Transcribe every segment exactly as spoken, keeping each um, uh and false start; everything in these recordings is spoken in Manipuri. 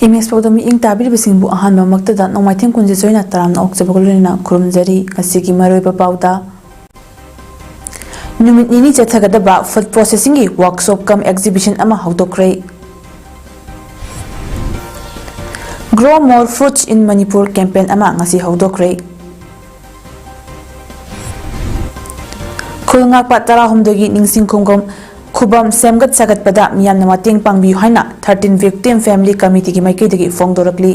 ꯏꯃꯦꯖ ꯄꯥꯎꯗꯝ ꯃꯤꯠꯌꯦꯡ ꯇꯥꯕꯤꯔꯤꯕꯁꯤꯡꯕꯨ ꯑꯍꯥꯟꯕꯃꯛꯇꯗ ꯅꯣꯡꯃꯥꯏꯊꯦꯝ ꯀꯨꯟꯖꯦ ꯖꯣꯏꯅ ꯇꯔꯥꯝꯅ ꯑꯣꯛꯆꯕꯒ ꯂꯣꯏꯅꯅ ꯈꯨꯔꯨꯝꯖꯔꯤ꯫ ꯉꯁꯤꯒꯤ ꯃꯔꯨꯑꯣꯏꯕ ꯄꯥꯎꯗ, ꯅꯨꯃꯤꯠ ꯅꯤꯅꯤ ꯆꯠꯊꯒꯗꯕ food processingꯒꯤ workshop cum exhibition ꯑꯃ ꯍꯧꯗꯣꯛꯈ꯭ꯔꯦ꯫ Grow More Fruits in Manipur campaign ꯑꯃ ꯉꯁꯤ ꯍꯧꯗꯣꯛꯈ꯭ꯔꯦ꯫ ꯈꯨꯜ ꯉꯥꯛꯄ ꯇꯔꯥꯍꯨꯝꯗꯣꯏꯒꯤ ꯅꯤꯡꯁꯤꯡ ꯈꯨꯕꯝ, ꯈꯨꯕꯝ ꯁꯦꯝꯒꯠ ꯁꯥꯒꯠꯄꯗ ꯃꯤꯌꯥꯝꯅ ꯃꯇꯦꯡ ꯄꯥꯡꯕꯤꯌꯨ ꯍꯥꯏꯅ thirteen Victim Family Committeeꯒꯤ ꯃꯥꯏꯀꯩꯗꯒꯤ ꯐꯣꯡꯗꯣꯔꯛꯂꯤ꯫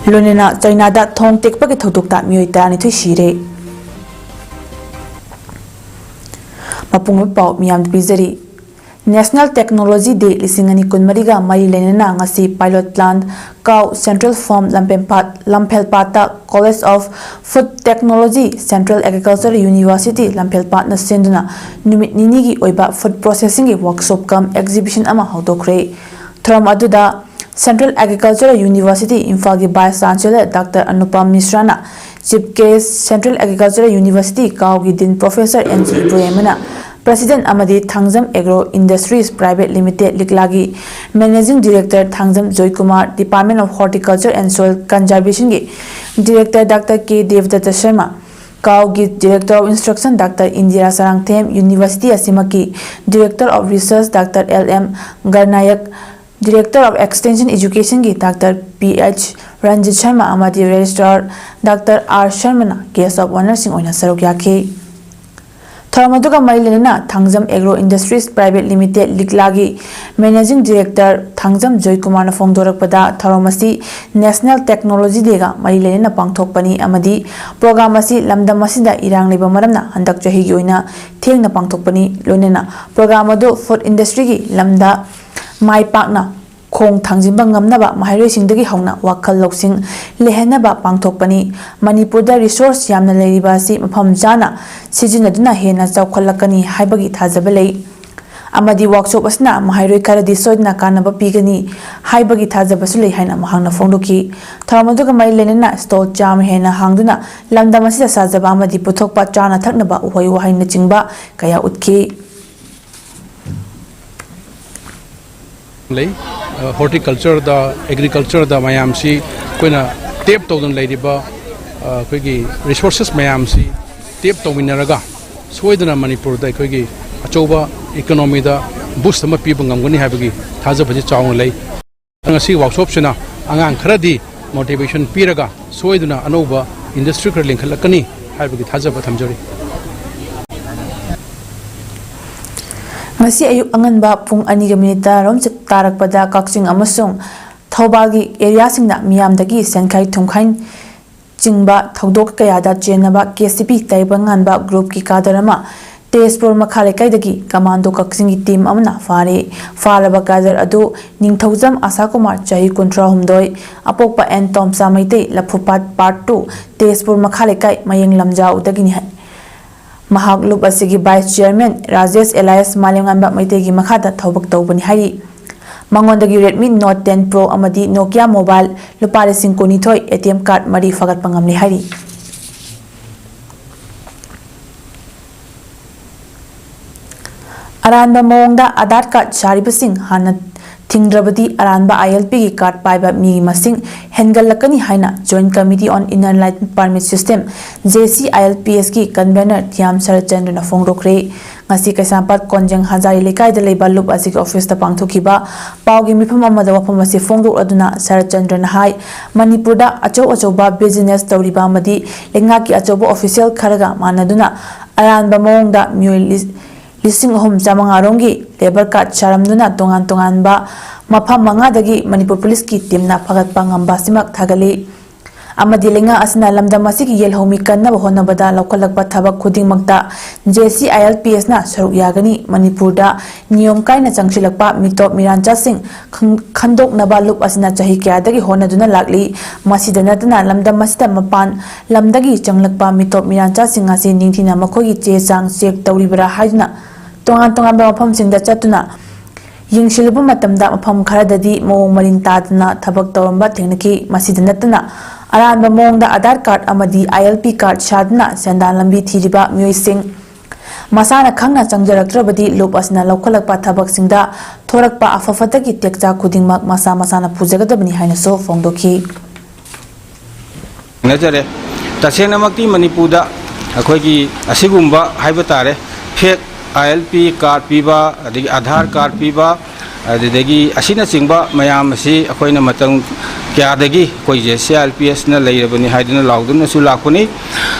ꯂꯣꯏꯅꯅ ꯆꯩꯅꯥꯗ ꯊꯣꯡ ꯇꯦꯛꯄꯒꯤ ꯊꯧꯗꯣꯛꯇ ꯃꯤꯑꯣꯏ ꯇꯔꯥꯅꯤꯊꯣꯏ ꯁꯤꯔꯦ꯫ ꯃꯄꯨꯡ ꯑꯣꯏꯕ ꯄꯥꯎ ꯃꯤꯌꯥꯝꯗ ꯄꯤꯖꯔꯤ꯫ National Technology Day ꯂꯤꯁꯤꯡ ꯑꯅꯤ ꯀꯨꯟꯃꯔꯤꯒ ꯃꯔꯤ ꯂꯩꯅꯅ ꯉꯁꯤ pilot plant ꯀꯥꯎ Central Farm ꯂꯝꯐꯦꯜꯄꯥꯠ, ꯂꯝꯐꯦꯜꯄꯥꯠꯇ College of Food Technology, Central Agriculture University ꯂꯝꯐꯦꯜꯄꯥꯠꯅ ꯁꯤꯟꯗꯨꯅ ꯅꯨꯃꯤꯠ ꯅꯤꯅꯤꯒꯤ ꯑꯣꯏꯕ food processingꯒꯤ workshop cum exhibition ꯑꯃ ꯍꯧꯗꯣꯛꯈ꯭ꯔꯦ꯫ ꯊꯧꯔꯝ ꯑꯗꯨꯗ Central Agricultural University ꯏꯝꯐꯥꯜꯒꯤ Vice Chancellor Doctor ꯑꯅꯨꯄꯝ ꯃꯤꯁ꯭ꯔꯥꯅ, Chief Guest Central Agricultural University ꯀꯥꯎꯒꯤ Dean Professor ꯑꯦꯟ ꯖꯤ ꯏꯕꯣꯌꯥꯏꯃꯅ, President ꯑꯃꯗꯤ Thangjam Agro Industries Private Limited ꯂꯤꯛꯂꯥꯒꯤ Managing Director ꯊꯥꯡꯖꯝ ꯖꯣꯏꯀꯨꯃꯥꯔ, Department of Horticulture and Soil Conservationꯒꯤ Director Doctor K Debdatta Sharma, ꯀꯥꯎꯒꯤ Director of Instruction Doctor Indira Sarangthem, University ꯑꯁꯤꯃꯛꯀꯤ Director of Research Doctor L M ꯒꯔꯅꯥꯌꯛ, Director of Extension Educationꯒꯤ Doctor P H Ranjit Sharma ꯑꯃꯗꯤ Registrar Doctor R ꯁꯔꯃꯅ Guest of Honourꯁꯤꯡ ꯑꯣꯏꯅ ꯁꯔꯨꯛ ꯌꯥꯈꯤ꯫ ꯊꯧꯔꯝ ꯑꯗꯨꯒ ꯃꯔꯤ ꯂꯩꯅꯅ Thangjam Agro Industries Private Limited ꯂꯤꯛꯂꯥꯒꯤ Managing Director ꯊꯥꯡꯖꯝ ꯖꯣꯏꯀꯨꯃꯥꯔꯅ ꯐꯣꯡꯗꯣꯔꯛꯄꯗ, ꯊꯧꯔꯝ ꯑꯁꯤ National Technology Dayꯒ ꯃꯔꯤ ꯂꯩꯅꯅ ꯄꯥꯡꯊꯣꯛꯄꯅꯤ ꯑꯃꯗꯤ program ꯑꯁꯤ ꯂꯝꯗꯝ ꯑꯁꯤꯗ ꯏꯔꯥꯡ ꯂꯩꯕ ꯃꯔꯝꯅ ꯍꯟꯗꯛ ꯆꯍꯤꯒꯤ ꯑꯣꯏꯅ ꯊꯦꯡꯅ ꯄꯥꯡꯊꯣꯛꯄꯅꯤ꯫ ꯂꯣꯏꯅꯅ program ꯑꯗꯨ food industryꯒꯤ ꯂꯝꯗ ꯃꯥꯏ ꯄꯥꯛꯅ ꯈꯣꯡ ꯊꯥꯡꯖꯤꯟꯕ ꯉꯝꯅꯕ ꯃꯍꯩꯔꯣꯏꯁꯤꯡꯗꯒꯤ ꯍꯧꯅ ꯋꯥꯈꯜ ꯂꯧꯁꯤꯡ ꯂꯩꯍꯟꯅꯕ ꯄꯥꯡꯊꯣꯛꯄꯅꯤ꯫ ꯃꯅꯤꯄꯨꯔꯗ resource ꯌꯥꯝꯅ ꯂꯩꯔꯤꯕ ꯑꯁꯤ ꯃꯐꯝ ꯆꯥꯅ ꯁꯤꯖꯤꯟꯅꯗꯨꯅ ꯍꯦꯟꯅ ꯆꯥꯎꯈꯠꯂꯛꯀꯅꯤ ꯍꯥꯏꯕꯒꯤ ꯊꯥꯖꯕ ꯂꯩ ꯑꯃꯗꯤ workshop ꯑꯁꯤꯅ ꯃꯍꯩꯔꯣꯏ ꯈꯔꯗꯤ ꯁꯣꯏꯗꯅ ꯀꯥꯟꯅꯕ ꯄꯤꯒꯅꯤ ꯍꯥꯏꯕꯒꯤ ꯊꯥꯖꯕꯁꯨ ꯂꯩ ꯍꯥꯏꯅ ꯃꯍꯥꯛꯅ ꯐꯣꯡꯗꯣꯛꯈꯤ꯫ ꯊꯧꯔꯝ ꯑꯗꯨꯒ ꯃꯔꯤ ꯂꯩꯅꯅ stall ꯆꯥꯝꯃ ꯍꯦꯟꯅ ꯍꯥꯡꯗꯨꯅ ꯂꯝꯗꯝ ꯑꯁꯤꯗ ꯆꯥꯖꯕ ꯑꯃꯗꯤ ꯄꯨꯊꯣꯛꯄ ꯆꯥꯅ ꯊꯛꯅꯕ ꯎꯍꯩ ꯋꯥꯍꯩꯅꯆꯤꯡꯕ ꯀꯌꯥ ꯎꯠꯈꯤ꯫ ꯂꯩ꯫ ꯍꯣꯔꯇꯤꯀꯜꯆꯔꯗ, ꯑꯦꯒ꯭ꯔꯤꯀꯜꯆꯔꯗ ꯃꯌꯥꯝꯁꯤ ꯑꯩꯈꯣꯏꯅ ꯇꯦꯞ ꯇꯧꯗꯨꯅ ꯂꯩꯔꯤꯕ, ꯑ, ꯑꯩꯈꯣꯏꯒꯤ ꯔꯤꯁꯣꯔꯁꯦꯁ ꯃꯌꯥꯝꯁꯤ ꯇꯦꯞ ꯇꯧꯃꯤꯟꯅꯔꯒ ꯁꯣꯏꯗꯅ ꯃꯅꯤꯄꯨꯔꯗ ꯑꯩꯈꯣꯏꯒꯤ ꯑꯆꯧꯕ ꯏꯀꯣꯅꯣꯃꯤꯗ ꯕꯨꯁ ꯑꯃ ꯄꯤꯕ ꯉꯝꯒꯅꯤ ꯍꯥꯏꯕꯒꯤ ꯊꯥꯖꯕꯁꯤ ꯆꯥꯎꯅ ꯂꯩ꯫ ꯉꯁꯤ ꯋꯥꯔꯛꯁꯣꯞꯁꯤꯅ ꯑꯉꯥꯡ ꯈꯔꯗꯤ ꯃꯣꯇꯤꯚꯦꯁꯟ ꯄꯤꯔꯒ ꯁꯣꯏꯗꯅ ꯑꯅꯧꯕ ꯏꯟꯗꯁꯇ꯭ꯔꯤ ꯈꯔ ꯂꯤꯡꯈꯠꯂꯛꯀꯅꯤ ꯍꯥꯏꯕꯒꯤ ꯊꯥꯖꯕ ꯊꯝꯖꯔꯤ꯫ ꯉꯁꯤ ꯑꯌꯨꯛ ꯑꯉꯟꯕ ꯄꯨꯡ ꯑꯅꯤꯒ ꯃꯤꯅꯤꯠ ꯇꯔꯥꯔꯣꯝ ꯇꯥꯔꯛꯄꯗ ꯀꯛꯆꯤꯡ ꯑꯃꯁꯨꯡ ꯊꯧꯕꯥꯜꯒꯤ ꯑꯦꯔꯤꯌꯥꯁꯤꯡꯗ ꯃꯤꯌꯥꯝꯗꯒꯤ ꯁꯦꯟꯈꯥꯏ ꯊꯨꯝꯈꯥꯏ ꯆꯤꯡꯕ ꯊꯧꯗꯣꯛ ꯀꯌꯥꯗ ꯆꯦꯟꯅꯕ ꯀꯦ ꯁꯤ ꯄꯤ ꯇꯥꯏꯕꯪꯉꯥꯟꯕ ꯒ꯭ꯔꯨꯞꯀꯤ ꯀꯥꯗꯔ ꯑꯃ ꯇꯦꯖꯄꯨꯔ ꯃꯈꯥ ꯂꯩꯀꯥꯏꯗꯒꯤ ꯀꯃꯥꯟꯗꯣ ꯀꯛꯆꯤꯡꯒꯤ ꯇꯤꯝ ꯑꯃꯅ ꯐꯥꯔꯦ꯫ ꯐꯥꯔꯕ ꯀꯥꯗꯔ ꯑꯗꯨ ꯅꯤꯡꯊꯧꯖꯝ ꯑꯁꯥꯀꯨꯃꯥꯔ, ꯆꯍꯤ ꯀꯨꯟꯊ꯭ꯔꯥꯍꯨꯝꯗꯣꯏ, ꯑꯄꯣꯛꯄ N Tomcha Meitei, Laphupat part two, Tezpur ꯃꯈꯥ ꯂꯩꯀꯥꯏ ꯃꯌꯦꯡ ꯂꯝꯖꯥꯎꯗꯒꯤꯅꯤ ꯍꯥꯏ꯫ ꯃꯍꯥꯛ ꯂꯨꯞ ꯑꯁꯤꯒꯤ ꯚꯥꯏꯁ ꯆꯤꯌꯔꯃꯦꯟ ꯔꯥꯖꯦꯁ ꯑꯦꯂꯥꯏꯁ ꯃꯥꯂꯦꯝꯉꯥꯟꯕ ꯃꯩꯇꯩꯒꯤ ꯃꯈꯥꯗ ꯊꯕꯛ ꯇꯧꯕꯅꯤ ꯍꯥꯏꯔꯤ꯫ ꯃꯉꯣꯟꯗꯒꯤ ꯔꯦꯗꯃꯤ ꯅꯣꯠ ꯇꯦꯟ ꯄ꯭ꯔꯣ ꯑꯃꯗꯤ ꯅꯣꯀꯤꯌꯥ ꯃꯣꯕꯥꯏꯜ ꯂꯨꯄꯥ ꯂꯤꯁꯤꯡ ꯀꯨꯟꯅꯤꯊꯣꯏ, ꯑꯦ ꯇꯤ ꯑꯦꯝ ꯀꯥꯔꯗ ꯃꯔꯤ ꯐꯒꯠꯄ ꯉꯝꯂꯦ ꯍꯥꯏꯔꯤ꯫ ꯑꯔꯥꯟꯕ ꯃꯑꯣꯡꯗ ꯑꯥꯙꯥꯔ ꯀꯥꯔꯗ ꯁꯥꯔꯤꯕꯁꯤꯡ ꯍꯥꯟꯅ ꯊꯤꯡꯗ꯭ꯔꯕꯗꯤ ꯑꯔꯥꯟꯕ ꯑꯥꯏ ꯑꯦꯜ ꯄꯤꯒꯤ ꯀꯥꯔꯗ ꯄꯥꯏꯕ ꯃꯤꯒꯤ ꯃꯁꯤꯡ ꯍꯦꯟꯒꯠꯂꯛꯀꯅꯤ ꯍꯥꯏꯅ Joint Committee on Inner Line Permit System, J C I L P S ꯀꯤ ꯀꯟꯚꯦꯅꯔ ꯊꯤꯌꯥꯝ ꯁꯔꯠꯆꯟꯗ꯭ꯔꯅ ꯐꯣꯡꯗꯣꯛꯈ꯭ꯔꯦ꯫ ꯉꯁꯤ ꯀꯩꯁꯥꯝꯄꯥꯠ ꯀꯣꯟꯖꯦꯡ ꯍꯖꯥꯔꯤ ꯂꯩꯀꯥꯏꯗ ꯂꯩꯕ ꯂꯨꯞ ꯑꯁꯤꯒꯤ ꯑꯣꯐꯤꯁꯇ ꯄꯥꯡꯊꯣꯛꯈꯤꯕ ꯄꯥꯎꯒꯤ ꯃꯤꯐꯝ ꯑꯃꯗ ꯋꯥꯐꯝ ꯑꯁꯤ ꯐꯣꯡꯗꯣꯛꯂꯗꯨꯅ ꯁꯔꯠꯆꯟꯗ꯭ꯔꯅ ꯍꯥꯏ, ꯃꯅꯤꯄꯨꯔꯗ ꯑꯆꯧ ꯑꯆꯧꯕ ꯕꯤꯖꯤꯅꯦꯁ ꯇꯧꯔꯤꯕ ꯑꯃꯗꯤ ꯂꯩꯉꯥꯛꯀꯤ ꯑꯆꯧꯕ ꯑꯣꯐꯤꯁꯤꯌꯦꯜ ꯈꯔꯒ ꯃꯥꯟꯅꯗꯨꯅ ꯑꯔꯥꯟꯕ ꯃꯑꯣꯡꯗ ꯃꯤꯑꯣꯏ ꯂꯤ-, ꯂꯤꯁꯤꯡ ꯑꯍꯨꯝ ꯆꯥꯃꯉꯥ ꯔꯣꯝꯒꯤ ꯂꯦꯕꯔ ꯀꯥꯔꯗ ꯁꯥꯔꯝꯗꯨꯅ ꯇꯣꯉꯥꯟ ꯇꯣꯉꯥꯟꯕ ꯃꯐꯝ ꯃꯉꯥꯗꯒꯤ ꯃꯅꯤꯄꯨꯔ ꯄꯨꯂꯤꯁꯀꯤ ꯇꯤꯝꯅ ꯐꯒꯠꯄ ꯉꯝꯕ ꯑꯁꯤꯃꯛ ꯊꯥꯒꯠꯂꯤ꯫ ꯑꯃꯗꯤ ꯂꯩꯉꯥꯛ ꯑꯁꯤꯅ ꯂꯝꯗꯝ ꯑꯁꯤꯒꯤ ꯌꯦꯜꯍꯧꯃꯤ ꯀꯟꯅꯕ ꯍꯣꯠꯅꯕꯗ ꯂꯧꯈꯠꯂꯛꯄ ꯊꯕꯛ ꯈꯨꯗꯤꯡꯃꯛꯇ J C I L P S ꯅ ꯁꯔꯨꯛ ꯌꯥꯒꯅꯤ꯫ ꯃꯅꯤꯄꯨꯔꯗ ꯅꯤꯌꯣꯝ ꯀꯥꯏꯅ ꯆꯪꯁꯤꯜꯂꯛꯄ ꯃꯤꯇꯣꯞ ꯃꯤꯔꯥꯟꯆꯥꯁꯤꯡ ꯈꯪ-, ꯈꯟꯗꯣꯛꯅꯕ ꯂꯨꯞ ꯑꯁꯤꯅ ꯆꯍꯤ ꯀꯌꯥꯗꯒꯤ ꯍꯣꯠꯅꯗꯨꯅ ꯂꯥꯛꯂꯤ꯫ ꯃꯁꯤꯗ ꯅꯠꯇꯅ ꯂꯝꯗꯝ ꯑꯁꯤꯗ ꯃꯄꯥꯟ ꯂꯝꯗꯒꯤ ꯆꯪꯂꯛꯄ ꯃꯤꯇꯣꯞ ꯃꯤꯔꯥꯟꯆꯥꯁꯤꯡ ꯑꯁꯤ ꯅꯤꯡꯊꯤꯅ ꯃꯈꯣꯏꯒꯤ ꯆꯦ ꯆꯥꯡ ꯆꯦꯛ ꯇꯧꯔꯤꯕꯔꯥ ꯍꯥꯏꯗꯨꯅ ꯇꯣꯉꯥꯟ ꯇꯣꯉꯥꯟꯕ ꯃꯐꯝꯁꯤꯡꯗ ꯆꯠꯇꯨꯅ ꯌꯦꯡꯁꯤꯜꯂꯨꯕ ꯃꯇꯝꯗ ꯃꯐꯝ ꯈꯔꯗꯗꯤ ꯃꯑꯣꯡ ꯃꯔꯤꯟ ꯇꯥꯗꯅ ꯊꯕꯛ ꯇꯧꯔꯝꯕ ꯊꯦꯡꯅꯈꯤ꯫ ꯃꯁꯤꯗ ꯅꯠꯇꯅ ꯑꯔꯥꯟꯕ ꯃꯑꯣꯡꯗ ꯑꯥꯙꯥꯔ ꯀꯥꯔꯗ ꯑꯃꯗꯤ I L P ꯀꯥꯔꯗ ꯁꯥꯗꯨꯅ ꯁꯦꯟꯗꯥꯟ ꯂꯝꯕꯤ ꯊꯤꯔꯤꯕ ꯃꯤꯑꯣꯏꯁꯤꯡ, ꯃꯁꯥꯅ ꯈꯪꯅ ꯆꯪꯖꯔꯛꯇ꯭ꯔꯕꯗꯤ ꯂꯨꯞ ꯑꯁꯤꯅ ꯂꯧꯈꯠꯂꯛꯄ ꯊꯕꯛꯁꯤꯡꯗ ꯊꯣꯔꯛꯄ ꯑꯐ ꯐꯠꯇꯒꯤ ꯇꯦꯛꯆꯥꯛ ꯈꯨꯗꯤꯡꯃꯛ ꯃꯁꯥ ꯃꯁꯥꯅ ꯄꯨꯖꯒꯗꯕꯅꯤ ꯍꯥꯏꯅꯁꯨ ꯐꯣꯡꯗꯣꯛꯈꯤ꯫ ꯊꯦꯡꯅꯖꯔꯦ꯫ ꯇꯁꯦꯡꯅꯃꯛꯇꯤ ꯃꯅꯤꯄꯨꯔꯗ ꯑꯩꯈꯣꯏꯒꯤ ꯑꯁꯤꯒꯨꯝꯕ ꯍꯥꯏꯕ ꯇꯥꯔꯦ, ꯐꯦꯛ ꯑꯥꯏ ꯑꯦꯜ ꯄꯤ ꯀꯥꯔꯗ ꯄꯤꯕ, ꯑꯗꯒꯤ ꯑꯥꯙꯥꯔ ꯀꯥꯔꯗ ꯄꯤꯕ, ꯑꯗꯨꯗꯒꯤ ꯑꯁꯤꯅꯆꯤꯡꯕ ꯃꯌꯥꯝ ꯑꯁꯤ ꯑꯩꯈꯣꯏꯅ ꯃꯇꯝ ꯀꯌꯥꯗꯒꯤ ꯑꯩꯈꯣꯏ J S A I L P ꯑꯦꯁꯅ ꯂꯩꯔꯕꯅꯤ ꯍꯥꯏꯗꯨꯅ ꯂꯥꯎꯗꯨꯅꯁꯨ ꯂꯥꯛꯄꯅꯤ꯫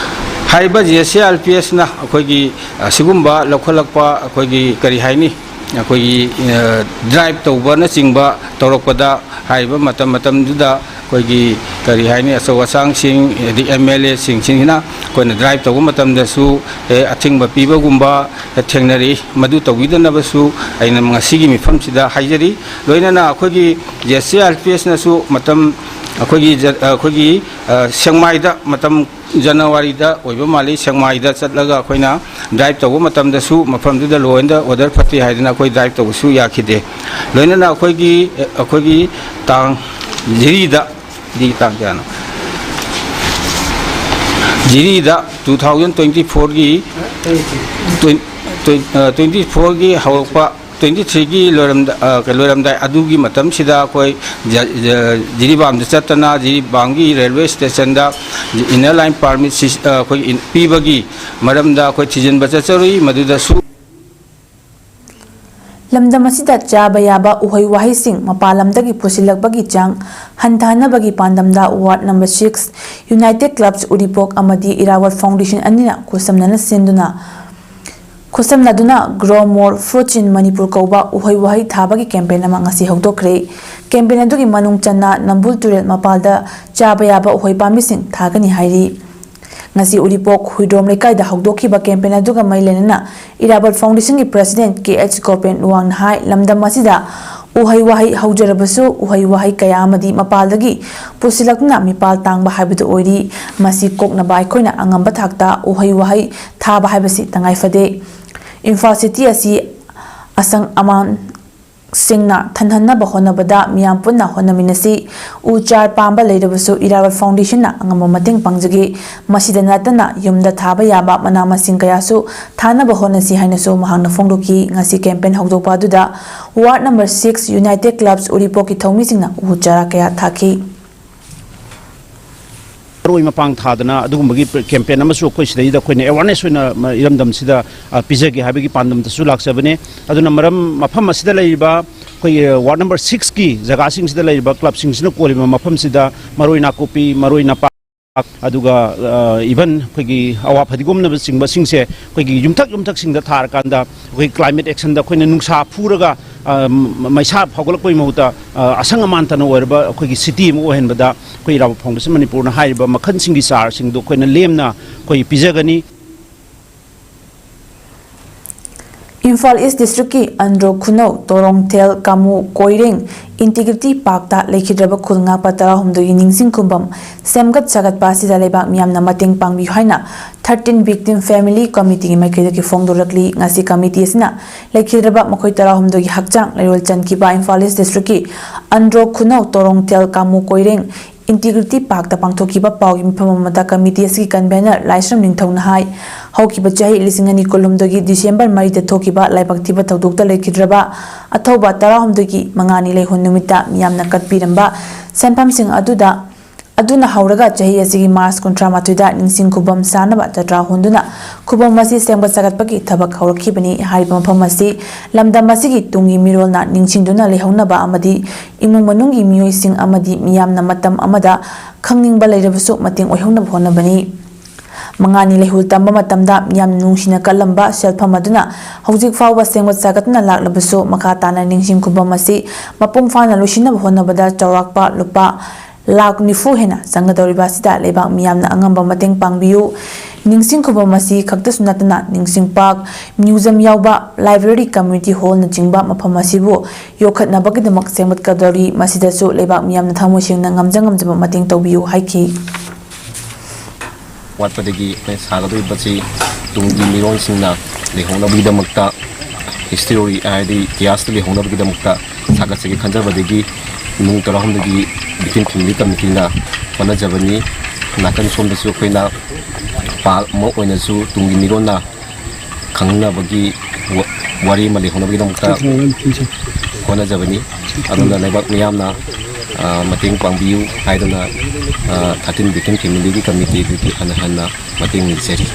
ꯍꯥꯏꯔꯤꯕ J S A I L P ꯑꯦꯁꯅ ꯑꯩꯈꯣꯏꯒꯤ ꯑꯁꯤꯒꯨꯝꯕ ꯂꯧꯈꯠꯂꯛꯄ, ꯑꯩꯈꯣꯏꯒꯤ ꯀꯔꯤ ꯍꯥꯏꯅꯤ, ꯑꯩꯈꯣꯏꯒꯤ, ꯑ, ꯗ꯭ꯔꯥꯏꯚ ꯇꯧꯕꯅꯆꯤꯡꯕ ꯇꯧꯔꯛꯄꯗ, ꯍꯥꯏꯔꯤꯕ ꯃꯇꯝ ꯃꯇꯝꯗꯨꯗ ꯑꯩꯈꯣꯏꯒꯤ ꯀꯔꯤ ꯍꯥꯏꯅꯤ, ꯑꯆꯧ ꯑꯁꯥꯡꯁꯤꯡ, ꯑꯗꯩ ꯑꯦꯝ ꯑꯦꯜ ꯑꯦꯁꯤꯡꯁꯤꯅ ꯑꯩꯈꯣꯏꯅ ꯗ꯭ꯔꯥꯏꯚ ꯇꯧꯕ ꯃꯇꯝꯗꯁꯨ, ꯑꯦ, ꯑꯊꯤꯡꯕ ꯄꯤꯕꯒꯨꯝꯕ ꯊꯦꯡꯅꯔꯛꯏ꯫ ꯃꯗꯨ ꯇꯧꯕꯤꯗꯅꯕꯁꯨ ꯑꯩꯅ ꯉꯁꯤꯒꯤ ꯃꯤꯐꯝꯁꯤꯗ ꯍꯥꯏꯖꯔꯤ꯫ ꯂꯣꯏꯅꯅ ꯑꯩꯈꯣꯏꯒꯤ J S A I L P ꯑꯦꯁꯅꯁꯨ ꯃꯇꯝ ꯑꯩꯈꯣꯏꯒꯤ ꯖ-, ꯑꯩꯈꯣꯏꯒꯤ, ꯑ, ꯁꯦꯛꯃꯥꯏꯗ ꯃꯇꯝ ꯖꯅꯋꯥꯔꯤꯗ ꯑꯣꯏꯕ ꯃꯥꯜꯂꯤ, ꯁꯦꯛꯃꯥꯏꯗ ꯆꯠꯂꯒ ꯑꯩꯈꯣꯏꯅ ꯗ꯭ꯔꯥꯏꯚ ꯇꯧꯕ ꯃꯇꯝꯗꯁꯨ ꯃꯐꯝꯗꯨꯗ law and order ꯐꯠꯇꯦ ꯍꯥꯏꯗꯅ ꯑꯩꯈꯣꯏ ꯗ꯭ꯔꯥꯏꯚ ꯇꯧꯕꯁꯨ ꯌꯥꯈꯤꯗꯦ꯫ ꯂꯣꯏꯅꯅ ꯑꯩꯈꯣꯏꯒꯤ, ꯑꯩꯈꯣꯏꯒꯤ ꯇꯥꯡ, ꯖꯤꯔꯤꯗ, ꯖꯤꯔꯤ ꯇꯥꯡ ꯀꯌꯥꯅꯣ? ꯖꯤꯔꯤꯗ two thousand twenty fourꯒꯤ, twen-, twen-, ꯑ, twenty fourꯒꯤ ꯍꯧꯔꯛꯄ, twenty threeꯒꯤ ꯂꯣꯏꯔꯝꯗ-, ꯑ, ꯂꯣꯏꯔꯝꯗꯥꯏ ꯑꯗꯨꯒꯤ ꯃꯇꯝꯁꯤꯗ ꯑꯩꯈꯣꯏ ꯖ-, ꯖ-, ꯖꯤꯔꯤꯕꯥꯝꯗ ꯆꯠꯇꯅ, ꯖꯤꯔꯤꯕꯥꯝꯒꯤ railway stationꯗ inner line permit ꯁꯤ-, ꯑ, ꯑꯩꯈꯣꯏ ꯏꯟ-, ꯄꯤꯕꯒꯤ ꯃꯔꯝꯗ ꯑꯩꯈꯣꯏ ꯊꯤꯖꯤꯟꯕ ꯆꯠꯆꯔꯨꯏ꯫ ꯃꯗꯨꯗꯁꯨ ꯂꯝꯗꯝ ꯑꯁꯤꯗ ꯆꯥꯕ ꯌꯥꯕ ꯎꯍꯩ ꯋꯥꯍꯩꯁꯤꯡ ꯃꯄꯥꯟ ꯂꯝꯗꯒꯤ ꯄꯨꯁꯤꯜꯂꯛꯄꯒꯤ ꯆꯥꯡ ꯍꯟꯊꯍꯟꯅꯕꯒꯤ ꯄꯥꯟꯗꯝꯗ ward number six, United Clubs ꯎꯔꯤꯄꯣꯛ ꯑꯃꯗꯤ ꯏꯔꯥꯕꯣꯠ Foundation ꯑꯅꯤꯅ ꯈꯨꯠꯁꯝꯅꯅ ꯁꯤꯟꯗꯨꯅ, ꯈꯨꯠꯁꯝꯅꯗꯨꯅ Grow More Fruits in Manipur ꯀꯧꯕ ꯎꯍꯩ ꯋꯥꯍꯩ ꯊꯥꯕꯒꯤ campaign ꯑꯃ ꯉꯁꯤ ꯍꯧꯗꯣꯛꯈ꯭ꯔꯦ꯫ Campaign ꯑꯗꯨꯒꯤ ꯃꯅꯨꯡ ꯆꯟꯅ ꯅꯝꯕꯨꯜ ꯇꯨꯔꯦꯜ ꯃꯄꯥꯜꯗ ꯆꯥꯕ ꯌꯥꯕ ꯎꯍꯩ ꯄꯥꯝꯕꯤꯁꯤꯡ ꯊꯥꯒꯅꯤ ꯍꯥꯏꯔꯤ꯫ ꯉꯁꯤ ꯎꯔꯤꯄꯣꯛ ꯍꯨꯏꯗ꯭ꯔꯣꯝ ꯂꯩꯀꯥꯏꯗ ꯍꯧꯗꯣꯛꯈꯤꯕ campaign ꯑꯗꯨꯒ ꯃꯔꯤ ꯂꯩꯅꯅ ꯏꯔꯥꯕꯣꯠ Foundationꯒꯤ President ꯀꯦ ꯑꯩꯆ ꯒꯣꯄꯦꯟ ꯋꯥꯡꯅ ꯍꯥꯏ, ꯂꯝꯗꯝ ꯑꯁꯤꯗ ꯎꯍꯩ ꯋꯥꯍꯩ ꯍꯧꯖꯔꯕꯁꯨ ꯎꯍꯩ ꯋꯥꯍꯩ ꯀꯌꯥ ꯑꯃꯗꯤ ꯃꯄꯥꯜꯗꯒꯤ ꯄꯨꯁꯤꯜꯂꯛꯇꯨꯅ ꯃꯤꯄꯥꯜ ꯇꯥꯡꯕ ꯍꯥꯏꯕꯗꯨ ꯑꯣꯏꯔꯤ꯫ ꯃꯁꯤ ꯀꯣꯛꯅꯕ ꯑꯩꯈꯣꯏꯅ ꯑꯉꯝꯕ ꯊꯥꯛꯇ ꯎꯍꯩ ꯋꯥꯍꯩ ꯊꯥꯕ ꯍꯥꯏꯕꯁꯤ ꯇꯉꯥꯏ ꯐꯗꯦ꯫ ꯏꯝꯐꯥꯜ city ꯑꯁꯤ ꯑꯁꯪ ꯑꯃꯥꯟ ꯁꯤꯡꯅ ꯊꯟꯍꯟꯅꯕ ꯍꯣꯠꯅꯕꯗ ꯃꯤꯌꯥꯝ ꯄꯨꯟꯅ ꯍꯣꯠꯅꯃꯤꯟꯅꯁꯤ꯫ ꯎ ꯆꯥꯔ ꯄꯥꯝꯕ ꯂꯩꯔꯕꯁꯨ ꯏꯔꯥꯕꯣꯠ ꯐꯥꯎꯟꯗꯦꯁꯟꯅ ꯑꯉꯝꯕ ꯃꯇꯦꯡ ꯄꯥꯡꯖꯒꯦ꯫ ꯃꯁꯤꯗ ꯅꯠꯇꯅ ꯌꯨꯝꯗ ꯊꯥꯕ ꯌꯥꯕ ꯃꯅꯥ ꯃꯁꯤꯡ ꯀꯌꯥꯁꯨ ꯊꯥꯅꯕ ꯍꯣꯠꯅꯁꯤ ꯍꯥꯏꯅꯁꯨ ꯃꯍꯥꯛꯅ ꯐꯣꯡꯗꯣꯛꯈꯤ꯫ ꯉꯁꯤ ꯀꯦꯝꯄꯦꯟ ꯍꯧꯗꯣꯛꯄ ꯑꯗꯨꯗ ꯋꯥꯔꯗ ꯅꯝꯕꯔ ꯁꯤꯛꯁ ꯌꯨꯅꯥꯏꯇꯦꯗ ꯀ꯭ꯂꯕꯁ ꯎꯔꯤꯄꯣꯛꯀꯤ ꯊꯧꯃꯤꯁꯤꯡꯅ ꯎ ꯆꯥꯔꯥ ꯀꯌꯥ ꯊꯥꯈꯤ꯫ ꯃꯔꯣꯏ ꯃꯄꯥꯡ ꯊꯥꯗꯅ ꯑꯗꯨꯒꯨꯝꯕꯒꯤ ꯀꯦꯝꯄꯦꯟ ꯑꯃꯁꯨ ꯑꯩꯈꯣꯏ ꯁꯤꯗꯩꯗ ꯑꯩꯈꯣꯏꯅ ꯑꯦꯋꯥꯔꯅꯦꯁ ꯑꯣꯏꯅ ꯏꯔꯝꯗꯝꯁꯤꯗ, ꯑ, ꯄꯤꯖꯒꯦ ꯍꯥꯏꯕꯒꯤ ꯄꯥꯟꯗꯝꯗꯁꯨ ꯂꯥꯛꯆꯕꯅꯦ꯫ ꯑꯗꯨꯅ ꯃꯔꯝ, ꯃꯐꯝ ꯑꯁꯤꯗ ꯂꯩꯔꯤꯕ ꯑꯩꯈꯣꯏꯒꯤ ꯋꯥꯔꯗ ꯅꯝꯕꯔ ꯁꯤꯛꯁꯀꯤ ꯖꯒꯥꯁꯤꯡꯁꯤꯗ ꯂꯩꯔꯤꯕ ꯀ꯭ꯂꯕꯁꯤꯡꯁꯤꯅ ꯀꯣꯜꯂꯤꯕ ꯃꯐꯝꯁꯤꯗ ꯃꯔꯣꯏ ꯅꯥꯀꯨꯞꯄꯤ, ꯃꯔꯣꯏ ꯅꯄꯥꯛ, ꯑꯗꯨꯒ, ꯑ, ꯏꯚꯟ ꯑꯩꯈꯣꯏꯒꯤ ꯑꯋꯥ ꯐꯗꯤꯒꯣꯝꯅꯕꯁꯤꯡꯕꯁꯤꯡꯁꯦ ꯑꯩꯈꯣꯏꯒꯤ ꯌꯨꯝꯊꯛ ꯌꯨꯝꯊꯛꯁꯤꯡꯗ ꯊꯥꯔꯀꯥꯟꯗ ꯑꯩꯈꯣꯏ ꯀ꯭ꯂꯥꯏꯃꯦꯠ ꯑꯦꯛꯁꯟꯗ ꯑꯩꯈꯣꯏꯅ ꯅꯨꯡꯁꯥ ꯐꯨꯔꯒ, ꯑ, ꯃꯩꯁꯥ ꯐꯥꯎꯒꯠꯂꯛꯄꯒꯤ ꯃꯍꯨꯠꯇ, ꯑ, ꯑꯁꯪ ꯑꯃꯥꯟꯇꯅ ꯑꯣꯏꯔꯕ ꯑꯩꯈꯣꯏꯒꯤ ꯁꯤꯇꯤ ꯑꯃ ꯑꯣꯏꯍꯟꯕꯗ ꯑꯩꯈꯣꯏ ꯏꯔꯥꯕꯣꯠ ꯐꯥꯎꯟꯗꯦꯁꯟ ꯃꯅꯤꯄꯨꯔꯅ ꯍꯥꯏꯔꯤꯕ ꯃꯈꯜꯁꯤꯡꯒꯤ ꯆꯥꯔꯁꯤꯡꯗꯣ ꯑꯩꯈꯣꯏꯅ ꯂꯦꯝꯅ ꯑꯩꯈꯣꯏ ꯄꯤꯖꯒꯅꯤ꯫ ꯏꯝꯐꯥꯜ ꯏꯁ ꯗꯤꯁꯇ꯭ꯔꯤꯛꯀꯤ ꯑꯟꯗ꯭ꯔꯣ ꯈꯨꯅꯧ, ꯇꯣꯔꯣꯡꯊꯦꯜ, ꯀꯥꯃꯨ, ꯀꯣꯏꯔꯦꯡ ꯏꯟꯇꯤꯒ꯭ꯔꯤꯇꯤ ꯄꯥꯔꯛꯇ ꯂꯩꯈꯤꯗ꯭ꯔꯕ ꯈꯨꯜ ꯉꯥꯛꯄ ꯇꯔꯥꯍꯨꯝꯗꯣꯏꯒꯤ ꯅꯤꯡꯁꯤꯡ ꯈꯨꯕꯝ ꯁꯦꯝꯒꯠ ꯁꯥꯒꯠꯄ ꯑꯁꯤꯗ ꯂꯩꯕꯥꯛ ꯃꯤꯌꯥꯝꯅ ꯃꯇꯦꯡ ꯄꯥꯡꯕꯤꯌꯨ ꯍꯥꯏꯅ ꯊꯥꯔꯇꯤꯟ ꯚꯤꯛꯇꯤꯝ ꯐꯦꯃꯤꯂꯤ ꯀꯃꯤꯇꯤꯒꯤ ꯃꯥꯏꯀꯩꯗꯒꯤ ꯐꯣꯡꯗꯣꯔꯛꯂꯤ꯫ ꯉꯁꯤ ꯀꯃꯤꯇꯤ ꯑꯁꯤꯅ ꯂꯩꯈꯤꯗ꯭ꯔꯕ ꯃꯈꯣꯏ ꯇꯔꯥꯍꯨꯝꯗꯣꯏꯒꯤ ꯍꯛꯆꯥꯡ ꯂꯩꯔꯣꯜ ꯆꯟꯈꯤꯕ ꯏꯝꯐꯥꯜ ꯏꯁ ꯗꯤꯁꯇ꯭ꯔꯤꯛꯀꯤ ꯑꯟꯗ꯭ꯔꯣ ꯈꯨꯅꯧ, ꯇꯣꯔꯣꯡꯊꯦꯜ, ꯀꯥꯃꯨ, ꯀꯣꯏꯔꯦꯡ ꯏꯟꯇꯤꯒ꯭ꯔꯤꯇꯤ ꯄꯥꯔꯛꯇ ꯄꯥꯡꯊꯣꯛꯈꯤꯕ ꯄꯥꯎꯒꯤ ꯃꯤꯐꯝ ꯑꯃꯗ ꯀꯃꯤꯇꯤ ꯑꯁꯤꯒꯤ ꯀꯟꯚꯦꯅꯔ ꯂꯥꯏꯁ꯭ꯔꯝ ꯅꯤꯡꯊꯧꯅ ꯍꯥꯏ, ꯍꯧꯈꯤꯕ ꯆꯍꯤ ꯂꯤꯁꯤꯡ ꯑꯅꯤ ꯀꯨꯟꯍꯨꯝꯗꯣꯏꯒꯤ ꯗꯤꯁꯦꯝꯕꯔ ꯃꯔꯤꯗ ꯊꯣꯛꯈꯤꯕ ꯂꯥꯏꯕꯛ ꯊꯤꯕ ꯊꯧꯗꯣꯛꯇ ꯂꯩꯈꯤꯗ꯭ꯔꯕ ꯑꯊꯧꯕ ꯇꯔꯥꯍꯨꯝꯗꯣꯏꯒꯤ ꯃꯉꯥꯅꯤ ꯂꯩꯍꯣꯟ ꯅꯨꯃꯤꯠꯇ ꯃꯤꯌꯥꯝꯅ ꯀꯠꯄꯤꯔꯝꯕ ꯁꯦꯟꯐꯝꯁꯤꯡ ꯑꯗꯨꯗ, ꯑꯗꯨꯅ ꯍꯧꯔꯒ ꯆꯍꯤ ꯑꯁꯤꯒꯤ ꯃꯥꯔꯆ ꯀꯨꯟꯊ꯭ꯔꯥ ꯃꯥꯊꯣꯏꯗ ꯅꯤꯡꯁꯤꯡ ꯈꯨꯕꯝ ꯁꯥꯅꯕ ꯖꯇ꯭ꯔꯥ ꯍꯣꯟꯗꯨꯅ ꯈꯨꯕꯝ ꯑꯁꯤ ꯁꯦꯝꯒꯠ ꯁꯥꯒꯠꯄꯒꯤ ꯊꯕꯛ ꯍꯧꯔꯛꯈꯤꯕꯅꯤ꯫ ꯍꯥꯏꯔꯤꯕ ꯃꯐꯝ ꯑꯁꯤ ꯂꯝꯗꯝ ꯑꯁꯤꯒꯤ ꯇꯨꯡꯒꯤ ꯃꯤꯔꯣꯜꯅ ꯅꯤꯡꯁꯤꯡꯗꯨꯅ ꯂꯩꯍꯧꯅꯕ ꯑꯃꯗꯤ ꯏꯃꯨꯡ ꯃꯅꯨꯡꯒꯤ ꯃꯤꯑꯣꯏꯁꯤꯡ ꯑꯃꯗꯤ ꯃꯤꯌꯥꯝꯅ ꯃꯇꯝ ꯑꯃꯗ ꯈꯪꯅꯤꯡꯕ ꯂꯩꯔꯕꯁꯨ ꯃꯇꯦꯡ ꯑꯣꯏꯍꯧꯅꯕ ꯍꯣꯠꯅꯕꯅꯤ꯫ ꯃꯉꯥꯅꯤ ꯂꯩꯍꯣꯜ ꯇꯝꯕ ꯃꯇꯝꯗ ꯌꯥꯝꯅ ꯅꯨꯡꯁꯤꯅ ꯀꯜꯂꯝꯕ ꯁꯦꯜꯐꯝ ꯑꯗꯨꯅ ꯍꯧꯖꯤꯛ ꯐꯥꯎꯕ ꯁꯦꯝꯒꯠ ꯁꯥꯒꯠꯇꯨꯅ ꯂꯥꯛꯂꯕꯁꯨ, ꯃꯈꯥ ꯇꯥꯅ ꯅꯤꯡꯁꯤꯡ ꯈꯨꯕꯝ ꯑꯁꯤ ꯃꯄꯨꯡ ꯐꯥꯅ ꯂꯣꯏꯁꯤꯟꯅꯕ ꯍꯣꯠꯅꯕꯗ ꯆꯥꯎꯔꯥꯛꯄ ꯂꯨꯄꯥ ꯂꯥꯈ ꯅꯤꯐꯨ ꯍꯦꯟꯅ ꯆꯪꯒꯗꯧꯔꯤꯕ ꯑꯁꯤꯗ ꯂꯩꯕꯥꯛ ꯃꯤꯌꯥꯝꯅ ꯑꯉꯝꯕ ꯃꯇꯦꯡ ꯄꯥꯡꯕꯤꯌꯨ꯫ ꯅꯤꯡꯁꯤꯡ ꯈꯨꯕꯝ ꯑꯁꯤ ꯈꯛꯇꯁꯨ ꯅꯠꯇꯅ ꯅꯤꯡꯁꯤꯡ ꯄꯥꯔꯛ, ꯃ꯭ꯌꯨꯖꯝ ꯌꯥꯎꯕ ꯂꯥꯏꯕ꯭ꯔꯦꯔꯤ, ꯀꯝꯃ꯭ꯌꯨꯅꯤꯇꯤ ꯍꯣꯜꯅꯆꯤꯡꯕ ꯃꯐꯝ ꯑꯁꯤꯕꯨ ꯌꯣꯛꯈꯠꯅꯕꯒꯤꯗꯃꯛ ꯁꯦꯝꯒꯠꯀꯗꯧꯔꯤ꯫ ꯃꯁꯤꯗꯁꯨ ꯂꯩꯕꯥꯛ ꯃꯤꯌꯥꯝꯅ ꯊꯃꯣꯏ ꯁꯦꯡꯅ ꯉꯝꯖ ꯉꯝꯖꯕ ꯃꯇꯦꯡ ꯇꯧꯕꯤꯌꯨ ꯍꯥꯏꯈꯤ꯫ ꯋꯥꯠꯄꯗꯒꯤ ꯑꯩꯈꯣꯏꯅ ꯁꯥꯒꯗꯧꯔꯤꯕꯁꯤ ꯇꯨꯡꯒꯤ ꯃꯤꯔꯣꯜꯁꯤꯡꯅ ꯂꯩꯍꯧꯅꯕꯒꯤꯗꯃꯛꯇ ꯍꯤꯁꯇ꯭ꯔꯤ ꯍꯥꯏꯗꯤ ꯏꯇꯤꯍꯥꯁꯇ ꯂꯩꯍꯧꯅꯕꯒꯤꯗꯃꯛꯇ ꯁꯥꯒꯠꯆꯒꯦ ꯈꯟꯖꯕꯗꯒꯤ ꯏꯃꯨꯡ ꯇꯔꯥꯍꯨꯝꯗꯣꯏꯒꯤ ꯕꯤꯀꯤꯝ ꯐꯦꯃꯤꯂꯤ ꯀꯃꯤꯇꯤꯅ ꯍꯣꯠꯅꯖꯕꯅꯤ꯫ ꯅꯥꯀꯟ ꯁꯣꯝꯗꯁꯨ ꯑꯩꯈꯣꯏꯅ ꯄꯥꯔꯛ ꯑꯃ ꯑꯣꯏꯅꯁꯨ ꯇꯨꯡꯒꯤ ꯃꯤꯔꯣꯟꯅ ꯈꯪꯅꯕꯒꯤ ꯋꯥꯔꯤ ꯑꯃ ꯂꯩꯍꯧꯅꯕꯒꯤꯗꯃꯛꯇ ꯍꯣꯠꯅꯖꯕꯅꯤ꯫ ꯑꯗꯨꯅ ꯂꯩꯕꯥꯛ ꯃꯤꯌꯥꯝꯅ ꯃꯇꯦꯡ ꯄꯥꯡꯕꯤꯌꯨ ꯍꯥꯏꯗꯨꯅ ꯊꯥꯔꯇꯤꯟ ꯕꯤꯀꯤꯝ ꯐꯦꯃꯤꯂꯤꯒꯤ ꯀꯃꯤꯇꯤꯗꯒꯤ ꯍꯟꯅ ꯍꯟꯅ ꯃꯇꯦꯡ ꯅꯤꯖꯔꯤ꯫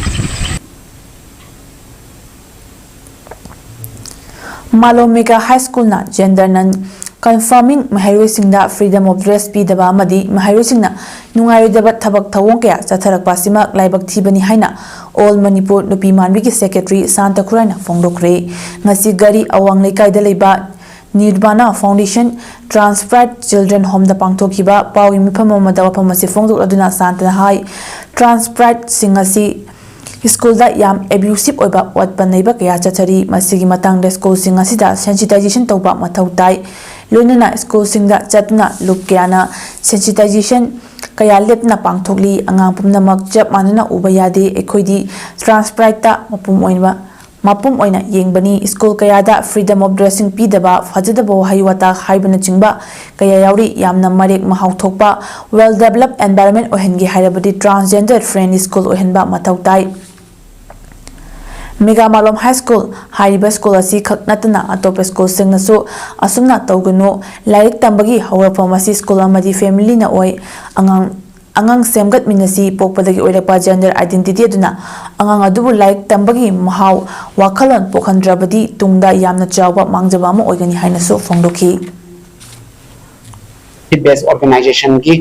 ꯃꯥꯂꯣꯝ ꯃꯦꯒꯥ ꯍꯥꯏ ꯁ꯭ꯀꯨꯜꯅ ꯖꯦꯟꯗꯔ ꯅꯟ ꯀꯟꯐꯔꯃꯤꯡ ꯃꯍꯩꯔꯣꯏꯁꯤꯡꯗ ꯐ꯭ꯔꯤꯗꯝ ꯑꯣꯐ ꯗ꯭ꯔꯦꯁ ꯄꯤꯗꯕ ꯑꯃꯗꯤ ꯃꯍꯩꯔꯣꯏꯁꯤꯡꯅ ꯅꯨꯡꯉꯥꯏꯔꯣꯏꯗꯕ ꯊꯕꯛ ꯊꯧꯑꯣꯡ ꯀꯌꯥ ꯆꯠꯊꯔꯛꯄ ꯑꯁꯤꯃꯛ ꯂꯥꯏꯕꯛ ꯊꯤꯕꯅꯤ ꯍꯥꯏꯅ ꯑꯣꯜ ꯃꯅꯤꯄꯨꯔ ꯅꯨꯄꯤ ꯃꯥꯟꯕꯤꯒꯤ ꯁꯦꯀ꯭ꯔꯦꯇꯔꯤ ꯁꯥꯟꯇ ꯈꯨꯔꯥꯏꯅ ꯐꯣꯡꯗꯣꯛꯈ꯭ꯔꯦ꯫ ꯉꯁꯤ ꯒꯥꯔꯤ ꯑꯋꯥꯡ ꯂꯩꯀꯥꯏꯗ ꯂꯩꯕ ꯅꯤꯔꯕꯥꯅꯥ ꯐꯥꯎꯟꯗꯦꯁꯟ ꯇ꯭ꯔꯥꯟꯁꯄ꯭ꯔꯥꯏꯠ ꯆꯤꯜꯗ꯭ꯔꯦꯟ ꯍꯣꯝꯗ ꯄꯥꯡꯊꯣꯛꯈꯤꯕ ꯄꯥꯎꯒꯤ ꯃꯤꯐꯝ ꯑꯃꯗ ꯋꯥꯐꯝ ꯑꯁꯤ ꯐꯣꯡꯗꯣꯛꯂꯗꯨꯅ ꯁꯥꯟꯇꯅ ꯍꯥꯏ, ꯇ꯭ꯔꯥꯟꯁꯄ꯭ꯔꯥꯏꯠꯁꯤꯡ ꯑꯁꯤ ꯁ꯭ꯀꯨꯜꯗ ꯌꯥꯝ ꯑꯦꯕ꯭ꯌꯨꯁꯤꯞ ꯑꯣꯏꯕ ꯑꯣꯠꯄ ꯅꯩꯕ ꯀꯌꯥ ꯆꯠꯊꯔꯤ꯫ ꯃꯁꯤꯒꯤ ꯃꯇꯥꯡꯗ ꯁ꯭ꯀꯨꯜꯁꯤꯡ ꯑꯁꯤꯗ ꯁꯦꯟꯁꯤꯇꯥꯏꯖꯦꯁꯟ ꯇꯧꯕ ꯃꯊꯧ ꯇꯥꯏ꯫ ꯂꯣꯏꯅꯅ ꯁ꯭ꯀꯨꯜꯁꯤꯡꯗ ꯆꯠꯇꯨꯅ ꯂꯨꯞ ꯀꯌꯥꯅ ꯁꯦꯟꯁꯤꯇꯥꯏꯖꯦꯁꯟ ꯀꯌꯥ ꯂꯦꯞꯇꯅ ꯄꯥꯡꯊꯣꯛꯂꯤ꯫ ꯑꯉꯥꯡ ꯄꯨꯝꯅꯃꯛ ꯆꯞ ꯃꯥꯟꯅꯅ ꯎꯕ ꯌꯥꯗꯦ꯫ ꯑꯩꯈꯣꯏꯗꯤ ꯇ꯭ꯔꯥꯟꯁꯄ꯭ꯔꯥꯏꯠꯇ ꯃꯄꯨꯝ ꯑꯣꯏꯕ ꯃꯄꯨꯝ ꯑꯣꯏꯅ ꯌꯦꯡꯕꯅꯤ꯫ ꯁ꯭ꯀꯨꯜ ꯀꯌꯥꯗ ꯐ꯭ꯔꯤꯗꯝ ꯑꯣꯐ ꯗ꯭ꯔꯦꯁꯤꯡ ꯄꯤꯗꯕ, ꯐꯖꯗꯕ ꯋꯥꯍꯩ ꯋꯥꯇꯥ ꯍꯥꯏꯕꯅꯆꯤꯡꯕ ꯀꯌꯥ ꯌꯥꯎꯔꯤ꯫ ꯌꯥꯝꯅ ꯃꯔꯦꯛ ꯃꯍꯥꯎ ꯊꯣꯛꯄ, ꯋꯦꯜ ꯗꯦꯕꯂꯞ ꯑꯦꯟꯚꯥꯏꯔꯟꯃꯦꯟ ꯑꯣꯏꯍꯟꯒꯦ ꯍꯥꯏꯔꯕꯗꯤ ꯇ꯭ꯔꯥꯟꯁꯖꯦꯟꯗꯔ ꯐ꯭ꯔꯦꯟꯂꯤ ꯁ꯭ꯀꯨꯜ ꯑꯣꯏꯍꯟꯕ ꯃꯊꯧ ꯇꯥꯏ꯫ ꯃꯦꯒꯥ ꯃꯥꯂꯣꯝ ꯍꯥꯏ ꯁ꯭ꯀꯨꯜ ꯍꯥꯏꯔꯤꯕ ꯁ꯭ꯀꯨꯜ ꯑꯁꯤ ꯈꯛ ꯅꯠꯇꯅ ꯑꯇꯣꯞꯄ ꯁ꯭ꯀꯨꯜꯁꯤꯡꯅꯁꯨ ꯑꯁꯨꯝꯅ ꯇꯧꯒꯅꯨ꯫ ꯂꯥꯏꯔꯤꯛ ꯇꯝꯕꯒꯤ ꯍꯧꯔꯛꯐꯝ ꯑꯁꯤ ꯁ꯭ꯀꯨꯜ ꯑꯃꯗꯤ ꯐꯦꯃꯤꯂꯤꯅ ꯑꯣꯏ꯫ ꯑꯉꯥꯡ ꯑꯉꯥꯡ ꯁꯦꯝꯒꯠꯃꯤꯟꯅꯁꯤ꯫ ꯄꯣꯛꯄꯗꯒꯤ ꯑꯣꯏꯔꯛꯄ ꯖꯦꯟꯗꯔ ꯑꯥꯏꯗꯦꯟꯇꯤꯇꯤ ꯑꯗꯨꯅ ꯑꯉꯥꯡ ꯑꯗꯨꯕꯨ ꯂꯥꯏꯔꯤꯛ ꯇꯝꯕꯒꯤ ꯃꯍꯥꯎ, ꯋꯥꯈꯜꯂꯣꯟ ꯄꯣꯛꯍꯟꯗ꯭ꯔꯕꯗꯤ ꯇꯨꯡꯗ ꯌꯥꯝꯅ ꯆꯥꯎꯕ ꯃꯥꯡꯖꯕ ꯑꯃ ꯑꯣꯏꯒꯅꯤ ꯍꯥꯏꯅꯁꯨ ꯐꯣꯡꯗꯣꯛꯈꯤ꯫ ꯕꯦꯁ ꯑꯣꯔꯒꯅꯥꯏꯖꯦꯁꯟꯒꯤ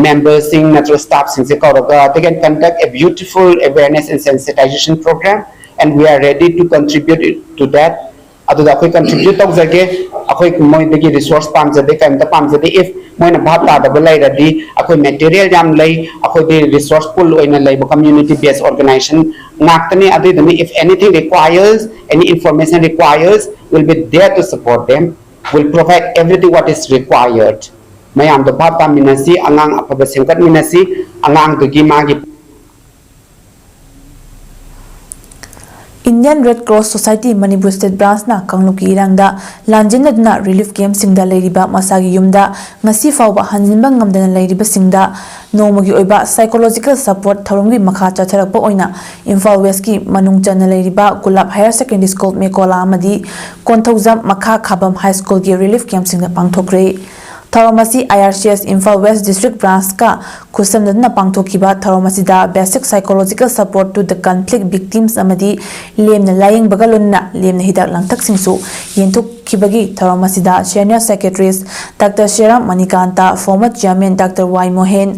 ꯃꯦꯝꯕꯔꯁꯤꯡ ꯅꯠꯇ꯭ꯔꯒ ꯁ꯭ꯇꯥꯐꯁꯤꯡꯁꯦ ꯀꯧꯔꯒ they can conduct a beautiful awareness and sensitization program and we are ready to contribute to that. ꯑꯗꯨꯗ ꯑꯩꯈꯣꯏ ꯀꯟꯇ꯭ꯔꯤꯕ꯭ꯌꯨꯠ ꯇꯧꯖꯒꯦ꯫ ꯑꯩꯈꯣꯏ ꯃꯣꯏꯗꯒꯤ ꯔꯤꯁꯣꯔꯁ ꯄꯥꯝꯖꯗꯦ, ꯀꯔꯤꯝꯇ ꯄꯥꯝꯖꯗꯦ꯫ If ꯃꯣꯏꯅ ꯚꯥꯞ ꯇꯥꯗꯕ ꯂꯩꯔꯗꯤ ꯑꯩꯈꯣꯏ ꯃꯦꯇꯤꯔꯤꯌꯦꯜ ꯌꯥꯝ ꯂꯩ꯫ ꯑꯩꯈꯣꯏꯗꯤ ꯔꯤꯁꯣꯔꯁ ꯄꯨꯜ ꯑꯣꯏꯅ ꯂꯩꯕ ꯀꯝꯃ꯭ꯌꯨꯅꯤꯇꯤ ꯕꯦꯁ ꯑꯣꯔꯒꯅꯥꯏꯖꯦꯁꯟ ꯉꯥꯛꯇꯅꯤ꯫ ꯑꯗꯨꯏꯗꯨꯅ if anything requires, any information requires, will be there to support them, will provide everything what is required. ꯃꯌꯥꯝꯗꯣ ꯚꯥꯞ ꯇꯥꯃꯤꯟꯅꯁꯤ, ꯑꯉꯥꯡ ꯑꯐꯕ ꯁꯦꯝꯒꯠꯃꯤꯟꯅꯁꯤ꯫ ꯑꯉꯥꯡꯗꯨꯒꯤ ꯃꯥꯒꯤ Indian Red Cross Society Manipur State Branchꯅ ꯀꯥꯡꯂꯨꯞꯀꯤ ꯏꯔꯥꯡꯗ ꯂꯥꯟꯖꯦꯟꯅꯗꯨꯅ relief campꯁꯤꯡꯗ ꯂꯩꯔꯤꯕ ꯃꯁꯥꯒꯤ ꯌꯨꯝꯗ ꯉꯁꯤ ꯐꯥꯎꯕ ꯍꯟꯖꯤꯟꯕ ꯉꯝꯗꯅ ꯂꯩꯔꯤꯕꯁꯤꯡꯗ ꯅꯣꯡꯃꯒꯤ ꯑꯣꯏꯕ psychological support ꯊꯧꯔꯝꯒꯤ ꯃꯈꯥ ꯆꯠꯊꯔꯛꯄ ꯑꯣꯏꯅ ꯏꯝꯐꯥꯜ Westꯀꯤ ꯃꯅꯨꯡ ꯆꯟꯅ ꯂꯩꯔꯤꯕ ꯒꯨꯂꯥꯞ Higher Secondary School ꯃꯦꯀꯣꯂꯥ ꯑꯃꯗꯤ ꯀꯣꯟꯊꯧꯖꯝ ꯃꯈꯥ ꯈꯥꯕꯝ High Schoolꯒꯤ relief campꯁꯤꯡꯗ ꯄꯥꯡꯊꯣꯛꯈ꯭ꯔꯦ꯫ ꯊꯧꯔꯝ ꯑꯁꯤ I R C S Imphal West District Branchꯀ ꯈꯨꯠꯁꯝꯅꯗꯨꯅ ꯄꯥꯡꯊꯣꯛꯈꯤꯕ ꯊꯧꯔꯝ ꯑꯁꯤꯗ basic psychological support to the conflict victims ꯑꯃꯗꯤ ꯂꯦꯝꯅ ꯂꯥꯌꯦꯡꯕꯒ ꯂꯣꯏꯅꯅ ꯂꯦꯝꯅ ꯍꯤꯗꯥꯛ ꯂꯥꯡꯊꯛꯁꯤꯡꯁꯨ ꯌꯦꯟꯊꯣꯛꯈꯤꯕꯒꯤ ꯊꯧꯔꯝ ꯑꯁꯤꯗ senior secretaries Doctor Sheram Manikanta, former chairman Doctor Y Mohen,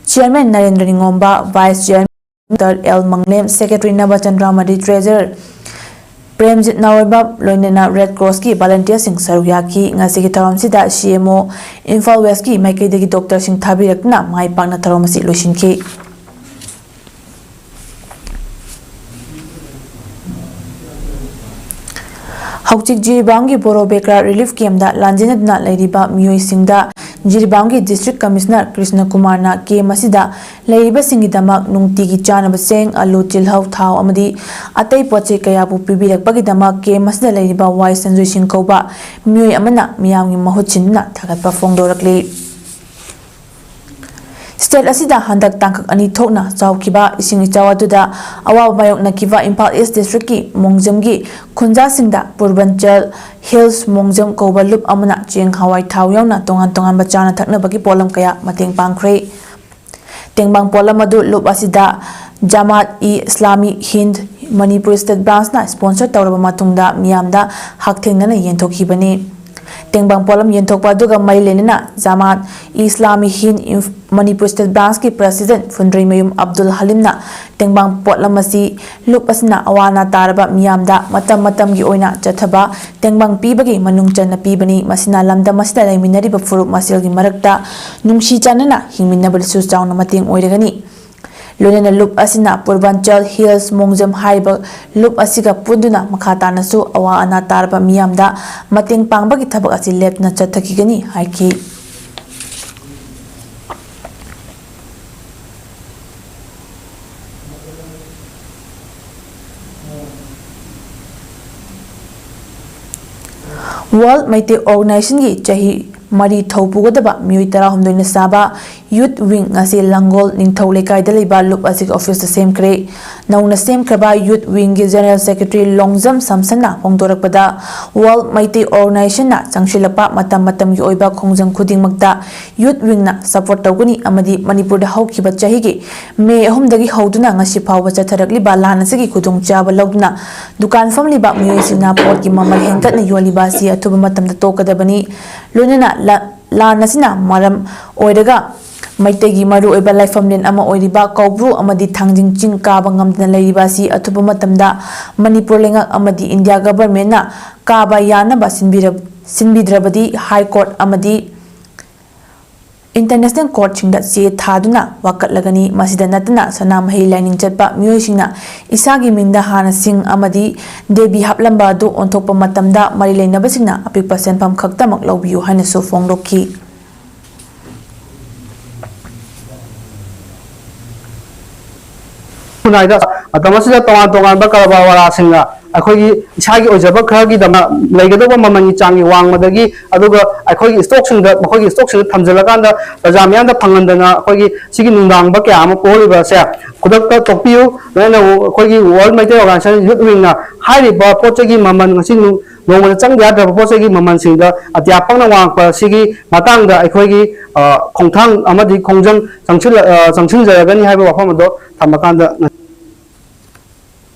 chairman Narendra Ningomba, vice chairman Doctor L Manglem, secretary Nabachandra Madi, treasurer Premjit ꯅꯥꯎꯔꯩꯕꯝ ꯂꯣꯏꯅꯅ Red Crossꯀꯤ volunteerꯁꯤꯡ ꯁꯔꯨꯛ ꯌꯥꯈꯤ꯫ ꯉꯁꯤꯒꯤ ꯊꯧꯔꯝꯁꯤꯗ C M O ꯏꯝꯐꯥꯜ Westꯀꯤ ꯃꯥꯏꯀꯩꯗꯒꯤ doctorꯁꯤꯡ ꯊꯥꯕꯤꯔꯛꯇꯨꯅ ꯃꯥꯏ ꯄꯥꯛꯅ ꯊꯧꯔꯝ ꯑꯁꯤ ꯂꯣꯏꯁꯤꯟꯈꯤ꯫ ꯍꯧꯖꯤꯛ ꯖꯤꯔꯤꯕꯥꯝꯒꯤ ꯕꯣꯔꯣ ꯕꯦꯀ꯭ꯔꯥ relief campꯇ ꯂꯥꯟꯖꯦꯟꯅꯗꯨꯅ ꯂꯩꯔꯤꯕ ꯃꯤꯑꯣꯏꯁꯤꯡꯗ ꯖꯤꯔꯤꯕꯥꯝꯒꯤ District Commissioner ꯀ꯭ꯔꯤꯁꯅ ꯀꯨꯃꯥꯔꯅ camp ꯑꯁꯤꯗ ꯂꯩꯔꯤꯕꯁꯤꯡꯒꯤꯗꯃꯛ ꯅꯨꯡꯇꯤꯒꯤ ꯆꯥꯅꯕ ꯆꯦꯡ, ꯑꯂꯨ, ꯇꯤꯜꯍꯧ, ꯊꯥꯎ ꯑꯃꯗꯤ ꯑꯇꯩ ꯄꯣꯠ ꯆꯩ ꯀꯌꯥꯕꯨ ꯄꯤꯕꯤꯔꯛꯄꯒꯤꯗꯃꯛ camp ꯑꯁꯤꯗ ꯂꯩꯔꯤꯕ ꯋꯥꯏ ꯁꯟꯖꯣꯏ ꯁꯤꯡ ꯀꯧꯕ ꯃꯤꯑꯣꯏ ꯑꯃꯅ ꯃꯤꯌꯥꯝꯒꯤ ꯃꯍꯨꯠ ꯁꯤꯟꯗꯨꯅ ꯊꯥꯒꯠꯄ ꯐꯣꯡꯗꯣꯔꯛꯂꯤ꯫ State ꯑꯁꯤꯗ ꯍꯟꯗꯛ ꯇꯥꯡꯀꯛ ꯑꯅꯤ ꯊꯣꯛꯅ ꯆꯥꯎꯈꯤꯕ ꯏꯁꯤꯡ ꯏꯆꯥꯎ ꯑꯗꯨꯗ ꯑꯋꯥꯕ ꯃꯥꯌꯣꯛꯅꯈꯤꯕ ꯏꯝꯐꯥꯜ East Districtꯀꯤ ꯃꯣꯡꯖꯝꯒꯤ ꯈꯨꯟꯖꯥꯁꯤꯡꯗ ꯄꯨꯔꯕꯟꯆꯜ Hills ꯃꯣꯡꯖꯝ ꯀꯧꯕ ꯂꯨꯞ ꯑꯃꯅ ꯆꯦꯡ, ꯍꯋꯥꯏ, ꯊꯥꯎ ꯌꯥꯎꯅ ꯇꯣꯉꯥꯟ ꯇꯣꯉꯥꯟꯕ ꯆꯥꯅ ꯊꯛꯅꯕꯒꯤ ꯄꯣꯠꯂꯝ ꯀꯌꯥ ꯃꯇꯦꯡ ꯄꯥꯡꯈ꯭ꯔꯦ꯫ ꯇꯦꯡꯕꯥꯡ ꯄꯣꯠꯂꯝ ꯑꯗꯨ ꯂꯨꯞ ꯑꯁꯤꯗ ꯖꯃꯥꯠ ꯏ ꯏꯁꯂꯥꯃꯤ ꯍꯤꯟꯗ ꯃꯅꯤꯄꯨꯔ State Branchꯅ sponsor ꯇꯧꯔꯕ ꯃꯇꯨꯡꯗ ꯃꯤꯌꯥꯝꯗ ꯍꯛꯊꯦꯡꯅꯅ ꯌꯦꯟꯊꯣꯛꯈꯤꯕꯅꯤ꯫ ꯇꯦꯡꯕꯥꯡ ꯄꯣꯠꯂꯝ ꯌꯦꯟꯊꯣꯛꯄ ꯑꯗꯨꯒ ꯃꯔꯤ ꯂꯩꯅꯅ ꯖꯃꯥꯠ ꯏ ꯏꯁꯂꯥꯃꯤ ꯍꯤꯟꯗ ꯏꯝꯐ-, ꯃꯅꯤꯄꯨꯔ State Branchꯀꯤ President ꯐꯨꯟꯗ꯭ꯔꯩꯃꯌꯨꯝ ꯑꯕꯗꯨꯜ ꯍꯂꯤꯝꯅ ꯇꯦꯡꯕꯥꯡ ꯄꯣꯠꯂꯝ ꯑꯁꯤ ꯂꯨꯞ ꯑꯁꯤꯅ ꯑꯋꯥ ꯑꯅꯥ ꯇꯥꯔꯕ ꯃꯤꯌꯥꯝꯗ ꯃꯇꯝ ꯃꯇꯝꯒꯤ ꯑꯣꯏꯅ ꯆꯠꯊꯕ ꯇꯦꯡꯕꯥꯡ ꯄꯤꯕꯒꯤ ꯃꯅꯨꯡ ꯆꯟꯅ ꯄꯤꯕꯅꯤ꯫ ꯃꯁꯤꯅ ꯂꯝꯗꯝ ꯑꯁꯤꯗ ꯂꯩꯃꯤꯟꯅꯔꯤꯕ ꯐꯨꯔꯨꯞ ꯃꯁꯦꯜꯒꯤ ꯃꯔꯛꯇ ꯅꯨꯡꯁꯤ ꯆꯥꯟꯅꯅ ꯍꯤꯡꯃꯤꯟꯅꯕꯗꯁꯨ ꯆꯥꯎꯅ ꯃꯇꯦꯡ ꯑꯣꯏꯔꯒꯅꯤ꯫ ꯂꯣꯏꯅꯅ ꯂꯨꯞ ꯑꯁꯤꯅ ꯄꯨꯔꯕꯥꯟꯆꯜ Hills ꯃꯣꯡꯖꯝ ꯍꯥꯏꯔꯤꯕ ꯂꯨꯞ ꯑꯁꯤꯒ ꯄꯨꯟꯗꯨꯅ ꯃꯈꯥ ꯇꯥꯅꯁꯨ ꯑꯋꯥ ꯑꯅꯥ ꯇꯥꯔꯕ ꯃꯤꯌꯥꯝꯗ ꯃꯇꯦꯡ ꯄꯥꯡꯕꯒꯤ ꯊꯕꯛ ꯑꯁꯤ ꯂꯦꯞꯇꯅ ꯆꯠꯊꯈꯤꯒꯅꯤ ꯍꯥꯏꯈꯤ꯫ World Meitei Organizationꯒꯤ ꯆꯍꯤ ꯃꯔꯤ ꯊꯧ ꯄꯨꯒꯗꯕ ꯃꯤꯑꯣꯏ ꯇꯔꯥꯍꯨꯝꯗꯣꯏꯅ ꯁꯥꯕ Youth Wing ꯉꯁꯤ ꯂꯥꯡꯒꯣꯜ ꯅꯤꯡꯊꯧ ꯂꯩꯀꯥꯏꯗ ꯂꯩꯕ ꯂꯨꯞ ꯑꯁꯤꯒꯤ ꯑꯣꯐꯤꯁꯇ ꯁꯦꯝꯈ꯭ꯔꯦ꯫ ꯅꯧꯅ ꯁꯦꯝꯈ꯭ꯔꯕ Youth Wingꯒꯤ General Secretary Longjam ꯁꯝꯁꯟꯅ ꯐꯣꯡꯗꯣꯔꯛꯄꯗ, World Meitei Organizationꯅ ꯆꯪꯁꯤꯜꯂꯛꯄ ꯃꯇꯝ ꯃꯇꯝꯒꯤ ꯑꯣꯏꯕ ꯈꯣꯡꯖꯪ ꯈꯨꯗꯤꯡꯃꯛꯇ Youth Wingꯅ support ꯇꯧꯒꯅꯤ ꯑꯃꯗꯤ ꯃꯅꯤꯄꯨꯔꯗ ꯍꯧꯈꯤꯕ ꯆꯍꯤꯒꯤ ꯃꯦ ꯑꯍꯨꯝꯗꯒꯤ ꯍꯧꯗꯨꯅ ꯉꯁꯤ ꯐꯥꯎꯕ ꯆꯠꯊꯔꯛꯂꯤꯕ ꯂꯥꯟ ꯑꯁꯤꯒꯤ ꯈꯨꯗꯣꯡꯆꯥꯕ ꯂꯧꯗꯨꯅ ꯗꯨꯀꯥꯟ ꯐꯝꯂꯤꯕ ꯃꯤꯑꯣꯏꯁꯤꯡꯅ ꯄꯣꯠꯀꯤ ꯃꯃꯜ ꯍꯦꯟꯒꯠꯅ ꯌꯣꯜꯂꯤꯕ ꯑꯁꯤ ꯑꯊꯨꯕ ꯃꯇꯝꯗ ꯇꯣꯛꯀꯗꯕꯅꯤ꯫ ꯂꯣꯏꯅꯅ ꯂ-, ꯂꯥꯟ ꯑꯁꯤꯅ ꯃꯔꯝ ꯑꯣꯏꯔꯒ ꯃꯩꯇꯩꯒꯤ ꯃꯔꯨꯑꯣꯏꯕ ꯂꯥꯏꯐꯝꯂꯦꯟ ꯑꯃ ꯑꯣꯏꯔꯤꯕ ꯀꯧꯕ꯭ꯔꯨ ꯑꯃꯗꯤ ꯊꯥꯡꯖꯤꯡ ꯆꯤꯡ ꯀꯥꯕ ꯉꯝꯗꯅ ꯂꯩꯔꯤꯕ ꯑꯁꯤ ꯑꯊꯨꯕ ꯃꯇꯝꯗ ꯃꯅꯤꯄꯨꯔ ꯂꯩꯉꯥꯛ ꯑꯃꯗꯤ ꯏꯟꯗꯤꯌꯥ ꯒꯚꯔꯟꯃꯦꯟꯠꯅ ꯀꯥꯕ ꯌꯥꯅꯕ ꯁꯤꯟꯕꯤꯔ-, ꯁꯤꯟꯕꯤꯗ꯭ꯔꯕꯗꯤ ꯍꯥꯏ ꯀꯣꯔꯠ ꯑꯃꯗꯤ ꯏꯟꯇꯔꯅꯦꯁꯅꯦꯜ ꯀꯣꯔꯠꯁꯤꯡꯗ ꯆꯦ ꯊꯥꯗꯨꯅ ꯋꯥꯀꯠꯂꯒꯅꯤ꯫ ꯃꯁꯤꯗ ꯅꯠꯇꯅ ꯁꯅꯥꯃꯍꯤ ꯂꯥꯏꯅꯤꯡ ꯆꯠꯄ ꯃꯤꯑꯣꯏꯁꯤꯡꯅ ꯏꯁꯥꯒꯤ ꯃꯤꯡꯗ ꯍꯥꯟꯅ ꯁꯤꯡ ꯑꯃꯗꯤ ꯗꯦꯕꯤ ꯍꯥꯞꯂꯝꯕ ꯑꯗꯨ ꯑꯣꯟꯊꯣꯛꯄ ꯃꯇꯝꯗ ꯃꯔꯤ ꯂꯩꯅꯕꯁꯤꯡꯅ ꯑꯄꯤꯛꯄ ꯁꯦꯟꯐꯝ ꯈꯛꯇꯃꯛ ꯂꯧꯕꯤꯌꯨ ꯍꯥꯏꯅꯁꯨ ꯐꯣꯡꯗꯣꯛꯈꯤ꯫ ꯈꯨꯟꯅꯥꯏꯗ ꯃꯇꯝ ꯑꯁꯤꯗ ꯇꯣꯉꯥꯟ ꯇꯣꯉꯥꯟꯕ ꯀꯔꯕꯥꯔ ꯋꯥꯂꯥꯁꯤꯡꯅ ꯑꯩꯈꯣꯏꯒꯤ ꯏꯁꯥꯒꯤ ꯑꯣꯏꯖꯕ ꯈꯔꯒꯤꯗꯃꯛ ꯂꯩꯒꯗꯧꯕ ꯃꯃꯜꯒꯤ ꯆꯥꯡꯒꯤ ꯋꯥꯡꯃꯗꯒꯤ, ꯑꯗꯨꯒ ꯑꯩꯈꯣꯏꯒꯤ ꯁ꯭ꯇꯣꯛꯁꯤꯡꯗ, ꯃꯈꯣꯏꯒꯤ ꯁ꯭ꯇꯣꯛꯁꯤꯡꯗ ꯊꯝꯖꯤꯜꯂꯀꯥꯟꯗ ꯄ꯭ꯔꯖꯥ ꯃꯤꯌꯥꯝꯗ ꯐꯪꯍꯟꯗꯅ ꯑꯩꯈꯣꯏꯒꯤ ꯁꯤꯒꯤ ꯅꯨꯡꯗꯥꯡꯕ ꯀꯌꯥ ꯑꯃ ꯄꯣꯛꯍꯜꯂꯤꯕ ꯑꯁꯦ ꯈꯨꯗꯛꯇ ꯇꯣꯛꯄꯤꯌꯨ꯫ ꯂꯣꯏꯅꯅ ꯑꯩꯈꯣꯏꯒꯤ World Meitei Organization Youth Wingꯅ ꯍꯥꯏꯔꯤꯕ ꯄꯣꯠ ꯆꯩꯒꯤ ꯃꯃꯜ ꯉꯁꯤ ꯅꯨ-, ꯅꯣꯡꯃꯗ ꯆꯪꯗ ꯌꯥꯗ꯭ꯔꯕ ꯄꯣꯠ ꯆꯩꯒꯤ ꯃꯃꯜꯁꯤꯡꯗ ꯑꯇꯤꯌꯥ ꯄꯪꯅ ꯋꯥꯡꯉꯛꯄ ꯑꯁꯤꯒꯤ ꯃꯇꯥꯡꯗ ꯑꯩꯈꯣꯏꯒꯤ, ꯑ, ꯈꯣꯡꯊꯥꯡ ꯑꯃꯗꯤ ꯈꯣꯡꯖꯪ ꯆꯪꯁꯤꯜꯂ-, ꯑ, ꯆꯪꯁꯤꯟꯖꯔꯒꯅꯤ ꯍꯥꯏꯕ ꯋꯥꯐꯝ ꯑꯗꯣ ꯊꯝꯃꯀꯥꯟꯗ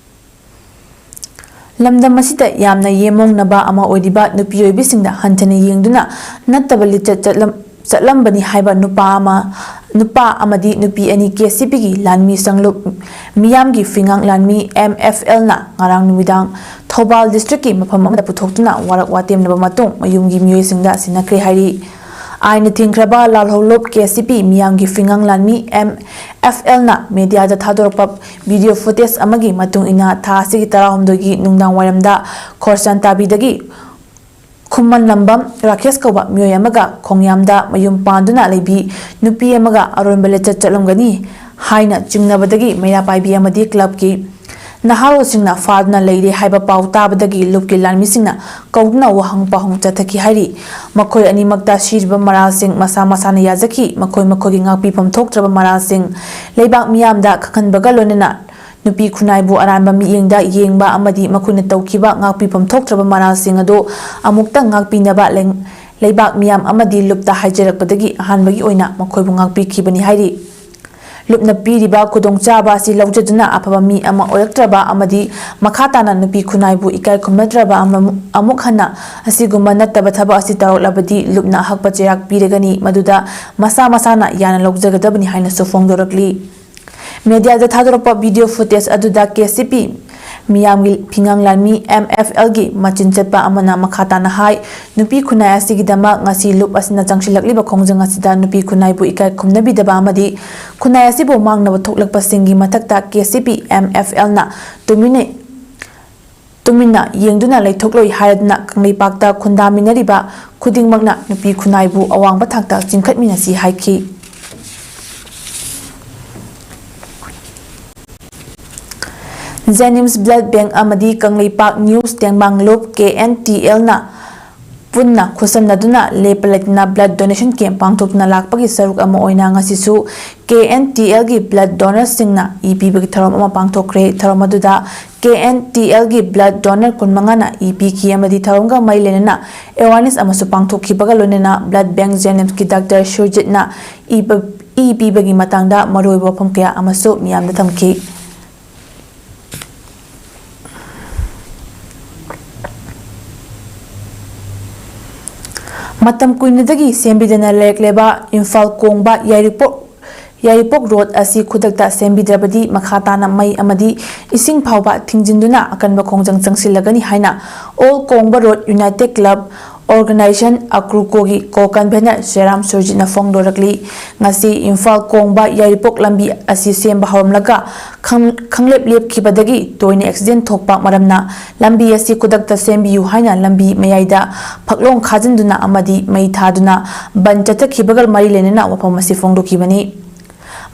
ꯂꯝꯗꯝ ꯑꯁꯤꯗ ꯌꯥꯝꯅ ꯌꯦꯃꯣꯡꯅꯕ ꯑꯃ ꯑꯣꯏꯔꯤꯕ ꯅꯨꯄꯤ ꯑꯣꯏꯕꯤꯁꯤꯡꯗ ꯍꯟꯊꯅ ꯌꯦꯡꯗꯨꯅ ꯅꯠꯇꯕ ꯂꯤꯆꯠ ꯆꯠꯂꯝ-, ꯆꯠꯂꯝꯕꯅꯤ ꯍꯥꯏꯕ ꯅꯨꯄꯥ ꯑꯃ, ꯅꯨꯄꯥ ꯑꯃꯗꯤ ꯅꯨꯄꯤ ꯑꯅꯤ ꯀꯦ ꯁꯤ ꯄꯤꯒꯤ ꯂꯥꯟꯃꯤ ꯁꯪꯂꯨꯞ ꯃꯤꯌꯥꯝꯒꯤ ꯐꯤꯉꯥꯡ ꯂꯥꯟꯃꯤ ꯑꯦꯝ ꯑꯦꯐ ꯑꯦꯜꯅ ꯉꯔꯥꯡ ꯅꯨꯃꯤꯗꯥꯡ ꯊꯧꯕꯥꯜ ꯗꯤꯁꯇ꯭ꯔꯤꯛꯀꯤ ꯃꯐꯝ ꯑꯃꯗ ꯄꯨꯊꯣꯛꯇꯨꯅ ꯋꯥꯔꯛ ꯋꯥꯇꯦꯝꯅꯕ ꯃꯇꯨꯡ ꯃꯌꯨꯝꯒꯤ ꯃꯤꯑꯣꯏꯁꯤꯡꯗ ꯁꯤꯟꯅꯈ꯭ꯔꯦ ꯍꯥꯏꯔꯤ꯫ ꯑꯥꯏꯟꯅ ꯊꯤꯡꯈ꯭ꯔꯕ ꯂꯥꯜꯍꯧꯂꯨꯞ ꯀꯦ ꯁꯤ ꯄꯤ ꯃꯤꯌꯥꯝꯒꯤ ꯐꯤꯉꯥꯡ ꯂꯥꯟꯃꯤ ꯑꯦꯝ ꯑꯦꯐ ꯑꯦꯜꯅ ꯃꯦꯗꯤꯌꯥꯗ ꯊꯥꯗꯣꯔꯛꯄ ꯚꯤꯗꯤꯑꯣ ꯐꯨꯇꯦꯖ ꯑꯃꯒꯤ ꯃꯇꯨꯡ ꯏꯟꯅ ꯊꯥ ꯑꯁꯤꯒꯤ ꯇꯔꯥꯍꯨꯝꯗꯣꯏꯒꯤ ꯅꯨꯡꯗꯥꯡ ꯋꯥꯏꯔꯝꯗ ꯈꯣꯔꯁꯥꯟ ꯇꯥꯕꯤꯗꯒꯤ ꯈꯨꯃꯟꯂꯝꯕꯝ ꯔꯥꯀꯦꯁ ꯀꯧꯕ ꯃꯤꯑꯣꯏ ꯑꯃꯒ ꯈꯣꯡꯌꯥꯝꯗ ꯃꯌꯨꯝ ꯄꯥꯟꯗꯨꯅ ꯂꯩꯕꯤ ꯅꯨꯄꯤ ꯑꯃꯒ ꯑꯔꯣꯟꯕ ꯂꯤꯆꯠ ꯆꯠꯂꯝꯒꯅꯤ ꯍꯥꯏꯅ ꯆꯤꯡꯅꯕꯗꯒꯤ ꯃꯩꯔꯥ ꯄꯥꯏꯕꯤ ꯑꯃꯗꯤ ꯀ꯭ꯂꯕꯀꯤ ꯅꯍꯥꯔꯣꯜꯁꯤꯡꯅ ꯐꯥꯗꯨꯅ ꯂꯩꯔꯦ ꯍꯥꯏꯕ ꯄꯥꯎ ꯇꯥꯕꯗꯒꯤ ꯂꯨꯞꯀꯤ ꯂꯥꯟꯃꯤꯁꯤꯡꯅ ꯀꯧꯗꯨꯅ ꯋꯥꯍꯪ ꯄꯥꯎꯍꯪ ꯆꯠꯊꯈꯤ ꯍꯥꯏꯔꯤ꯫ ꯃꯈꯣꯏ ꯑꯅꯤꯃꯛꯇ ꯁꯤꯔꯤꯕ ꯃꯔꯥꯜꯁꯤꯡ ꯃꯁꯥ ꯃꯁꯥꯅ ꯌꯥꯖꯈꯤ꯫ ꯃꯈꯣꯏ ꯃꯈꯣꯏꯒꯤ ꯉꯥꯛꯄꯤꯐꯝ ꯊꯣꯛꯇ꯭ꯔꯕ ꯃꯔꯥꯜꯁꯤꯡ ꯂꯩꯕꯥꯛ ꯃꯤꯌꯥꯝꯗ ꯈꯪꯍꯟꯕꯒ ꯂꯣꯏꯅꯅ ꯅꯨꯄꯤ ꯈꯨꯟꯅꯥꯏꯕꯨ ꯑꯔꯥꯟꯕ ꯃꯤꯠꯌꯦꯡꯗ ꯌꯦꯡꯕ ꯑꯃꯗꯤ ꯃꯈꯣꯏꯅ ꯇꯧꯈꯤꯕ ꯉꯥꯛꯄꯤꯐꯝ ꯊꯣꯛꯇ꯭ꯔꯕ ꯃꯔꯥꯜꯁꯤꯡ ꯑꯗꯨ ꯑꯃꯨꯛꯇ ꯉꯥꯛꯄꯤꯅꯕ ꯂꯩ-, ꯂꯩꯕꯥꯛ ꯃꯤꯌꯥꯝ ꯑꯃꯗꯤ ꯂꯨꯞꯇ ꯍꯥꯏꯖꯔꯛꯄꯗꯒꯤ ꯑꯍꯥꯟꯕꯒꯤ ꯑꯣꯏꯅ ꯃꯈꯣꯏꯕꯨ ꯉꯥꯛꯄꯤꯈꯤꯕꯅꯤ ꯍꯥꯏꯔꯤ꯫ ꯂꯨꯞꯅ ꯄꯤꯔꯤꯕ ꯈꯨꯗꯣꯡꯆꯥꯕ ꯑꯁꯤ ꯂꯧꯖꯗꯨꯅ ꯑꯐꯕ ꯃꯤ ꯑꯃ ꯑꯣꯏꯔꯛꯇ꯭ꯔꯕ ꯑꯃꯗꯤ ꯃꯈꯥ ꯇꯥꯅ ꯅꯨꯄꯤ ꯈꯨꯟꯅꯥꯏꯕꯨ ꯏꯀꯥꯏ ꯈꯨꯝꯅꯗ꯭ꯔꯕ ꯑꯃ-, ꯑꯃꯨꯛ ꯍꯟꯅ ꯑꯁꯤꯒꯨꯝꯕ ꯅꯠꯇꯕ ꯊꯕꯛ ꯑꯁꯤ ꯇꯧꯔꯛꯂꯕꯗꯤ ꯂꯨꯞꯅ ꯑꯍꯛꯄ ꯆꯩꯔꯥꯛ ꯄꯤꯔꯒꯅꯤ, ꯃꯗꯨꯗ ꯃꯁꯥ ꯃꯁꯥꯅ ꯌꯥꯅ ꯂꯧꯖꯒꯗꯕꯅꯤ ꯍꯥꯏꯅꯁꯨ ꯐꯣꯡꯗꯣꯔꯛꯂꯤ꯫ ꯃꯦꯗꯤꯌꯥꯗ ꯊꯥꯗꯣꯔꯛꯄ ꯚꯤꯗꯤꯑꯣ ꯐꯨꯇꯦꯖ ꯑꯗꯨꯗ ꯀꯦ ꯁꯤ ꯄꯤ ꯃꯤꯌꯥꯝꯒꯤ ꯐꯤꯉꯥꯡ ꯂꯥꯟꯃꯤ, ꯑꯦꯝ ꯑꯦꯐ ꯑꯦꯜꯒꯤ ꯃꯆꯤꯟ ꯆꯠꯄ ꯑꯃꯅ ꯃꯈꯥ ꯇꯥꯅ ꯍꯥꯏ, ꯅꯨꯄꯤ ꯈꯨꯟꯅꯥꯏ ꯑꯁꯤꯒꯤꯗꯃꯛ ꯉꯁꯤ ꯂꯨꯞ ꯑꯁꯤꯅ ꯆꯪꯁꯤꯜꯂꯛꯂꯤꯕ ꯈꯣꯡꯖꯪ ꯑꯁꯤꯗ ꯅꯨꯄꯤ ꯈꯨꯟꯅꯥꯏꯕꯨ ꯏꯀꯥꯏ ꯈꯨꯝꯅꯕꯤꯗꯕ ꯑꯃꯗꯤ ꯈꯨꯟꯅꯥꯏ ꯑꯁꯤꯕꯨ ꯃꯥꯡꯅꯕ ꯊꯣꯛꯂꯛꯄꯁꯤꯡꯒꯤ ꯃꯊꯛꯇ K C P M F ꯑꯦꯜꯅ ꯇꯨꯃꯤꯟꯅ, ꯇꯨꯃꯤꯟꯅ ꯌꯦꯡꯗꯨꯅ ꯂꯩꯊꯣꯛꯂꯣꯏ ꯍꯥꯏꯔꯗꯨꯅ ꯀꯪꯂꯩꯄꯥꯛꯇ ꯈꯨꯟꯗꯥꯃꯤꯟꯅꯔꯤꯕ ꯈꯨꯗꯤꯡꯃꯛꯅ ꯅꯨꯄꯤ ꯈꯨꯟꯅꯥꯏꯕꯨ ꯑꯋꯥꯡꯕ ꯊꯥꯛꯇ ꯆꯤꯡꯈꯠꯃꯤꯟꯅꯁꯤ ꯍꯥꯏꯈꯤ꯫ ꯖꯦꯅꯤꯝꯁ ꯕ꯭ꯂꯗ ꯕꯦꯡꯛ ꯑꯃꯗꯤ ꯀꯪꯂꯩꯄꯥꯛ ꯅ꯭ꯌꯨꯁ ꯇꯦꯡꯕꯥꯡ ꯂꯨꯞ, ꯀꯦ ꯑꯦꯟ ꯇꯤ ꯑꯦꯜꯅ ꯄꯨꯟꯅ ꯈꯨꯠꯁꯝꯅꯗꯨꯅ ꯂꯦꯞꯄ ꯂꯩꯇꯅ ꯕ꯭ꯂꯗ ꯗꯣꯅꯦꯁꯟ ꯀꯦꯝꯞ ꯄꯥꯡꯊꯣꯛꯇꯨꯅ ꯂꯥꯛꯄꯒꯤ ꯁꯔꯨꯛ ꯑꯃ ꯑꯣꯏꯅ ꯉꯁꯤꯁꯨ ꯀꯦ ꯑꯦꯟ ꯇꯤ ꯑꯦꯜꯒꯤ ꯕ꯭ꯂꯗ ꯗꯣꯅꯔꯁꯤꯡꯅ ꯏ ꯄꯤꯕꯒꯤ ꯊꯧꯔꯝ ꯑꯃ ꯄꯥꯡꯊꯣꯛꯈ꯭ꯔꯦ꯫ ꯊꯧꯔꯝ ꯑꯗꯨꯗ ꯀꯦ ꯑꯦꯟ ꯇꯤ ꯑꯦꯜꯒꯤ ꯕ꯭ꯂꯗ ꯗꯣꯅꯔ ꯀꯨꯟꯃꯉꯥꯅ ꯏ ꯄꯤꯈꯤ ꯑꯃꯗꯤ ꯊꯧꯔꯝꯒ ꯃꯔꯤ ꯂꯩꯅꯅ ꯑꯦꯋꯥꯔꯅꯦꯁ ꯑꯃꯁꯨ ꯄꯥꯡꯊꯣꯛꯈꯤꯕꯒ ꯂꯣꯏꯅꯅ ꯕ꯭ꯂꯗ ꯕꯦꯡꯛ ꯖꯦꯅꯤꯝꯁꯀꯤ ꯗꯥꯛꯇꯔ ꯁꯨꯔꯖꯤꯠꯅ ꯏ ꯄ-, ꯏ ꯄꯤꯕꯒꯤ ꯃꯇꯥꯡꯗ ꯃꯔꯨꯑꯣꯏꯕ ꯋꯥꯐꯝ ꯀꯌꯥ ꯑꯃꯁꯨ ꯃꯤꯌꯥꯝꯗ ꯊꯝꯈꯤ꯫ ꯃꯇꯝ ꯀꯨꯏꯅꯗꯒꯤ ꯁꯦꯝꯕꯤꯗꯅ ꯂꯩꯔꯛꯂꯦꯕ ꯏꯝꯐꯥꯜ ꯀꯣꯡꯕ ꯌꯥꯏꯔꯤꯄꯣꯛ, ꯌꯥꯏꯔꯤꯄꯣꯛ ꯔꯣꯗ ꯑꯁꯤ ꯈꯨꯗꯛꯇ ꯁꯦꯝꯕꯤꯗ꯭ꯔꯕꯗꯤ ꯃꯈꯥ ꯇꯥꯅ ꯃꯩ ꯑꯃꯗꯤ ꯏꯁꯤꯡ ꯐꯥꯎꯕ ꯊꯤꯡꯖꯤꯟꯗꯨꯅ ꯑꯀꯟꯕ ꯈꯣꯡꯖꯪ ꯆꯪꯁꯤꯜꯂꯒꯅꯤ ꯍꯥꯏꯅ all Kongba road united club organisation, ꯑꯀ꯭ꯔꯨꯀꯣꯒꯤ ꯀꯣ ꯀꯟꯚꯦꯅꯔ ꯁꯤꯔꯥꯝ ꯁꯨꯔꯖꯤꯠꯅ ꯐꯣꯡꯗꯣꯔꯛꯂꯤ꯫ ꯉꯁꯤ ꯏꯝꯐꯥꯜ ꯀꯣꯡꯕ ꯌꯥꯏꯔꯤꯄꯣꯛ ꯂꯝꯕꯤ ꯑꯁꯤ ꯁꯦꯝꯕ ꯍꯧꯔꯝꯂꯒ ꯈꯪ-, ꯈꯪꯂꯦꯞ ꯂꯦꯞꯈꯤꯕꯗꯒꯤ ꯇꯣꯏꯅ ꯑꯦꯛꯁꯤꯗꯦꯟ ꯊꯣꯛꯄ ꯃꯔꯝꯅ ꯂꯝꯕꯤ ꯑꯁꯤ ꯈꯨꯗꯛꯇ ꯁꯦꯝꯕꯤꯌꯨ ꯍꯥꯏꯅ ꯂꯝꯕꯤ ꯃꯌꯥꯏꯗ ꯐꯛꯂꯣꯡ ꯈꯥꯖꯤꯟꯗꯨꯅ ꯑꯃꯗꯤ ꯃꯩ ꯊꯥꯗꯨꯅ ꯕꯟ ꯆꯠꯊꯈꯤꯕꯒ ꯃꯔꯤ ꯂꯩꯅꯅ ꯋꯥꯐꯝ ꯑꯁꯤ ꯐꯣꯡꯗꯣꯛꯈꯤꯕꯅꯤ꯫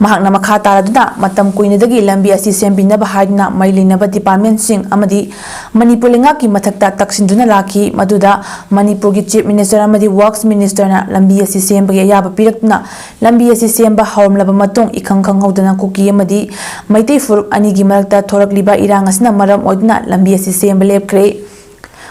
ꯃꯍꯥꯛꯅ ꯃꯈꯥ ꯇꯥꯔꯗꯨꯅ ꯃꯇꯝ ꯀꯨꯏꯅꯗꯒꯤ ꯂꯝꯕꯤ ꯑꯁꯤ ꯁꯦꯝꯕꯤꯅꯕ ꯍꯥꯏꯗꯨꯅ ꯃꯔꯤ ꯂꯩꯅꯕ ꯗꯤꯄꯥꯔꯠꯃꯦꯟꯁꯤꯡ ꯑꯃꯗꯤ ꯃꯅꯤꯄꯨꯔ ꯂꯩꯉꯥꯛꯀꯤ ꯃꯊꯛꯇ ꯇꯛꯁꯤꯟꯗꯨꯅ ꯂꯥꯛꯈꯤ꯫ ꯃꯗꯨꯗ ꯃꯅꯤꯄꯨꯔꯒꯤ ꯆꯤꯐ ꯃꯤꯅꯤꯁꯇꯔ ꯑꯃꯗꯤ ꯋꯥꯔꯛꯁ ꯃꯤꯅꯤꯁꯇꯔꯅ ꯂꯝꯕꯤ ꯑꯁꯤ ꯁꯦꯝꯕꯒꯤ ꯑꯌꯥꯕ ꯄꯤꯔꯛꯇꯨꯅ ꯂꯝꯕꯤ ꯑꯁꯤ ꯁꯦꯝꯕ ꯍꯧꯔꯝꯂꯕ ꯃꯇꯨꯡ, ꯏꯈꯪ ꯈꯪꯍꯧꯗꯅ ꯀꯨꯀꯤ ꯑꯃꯗꯤ ꯃꯩꯇꯩ ꯐꯨꯔꯨꯞ ꯑꯅꯤꯒꯤ ꯃꯔꯛꯇ ꯊꯣꯔꯛꯂꯤꯕ ꯏꯔꯥꯡ ꯑꯁꯤꯅ ꯃꯔꯝ ꯑꯣꯏꯗꯨꯅ ꯂꯝꯕꯤ ꯑꯁꯤ ꯁꯦꯝꯕ ꯂꯦꯞꯈ꯭ꯔꯦ꯫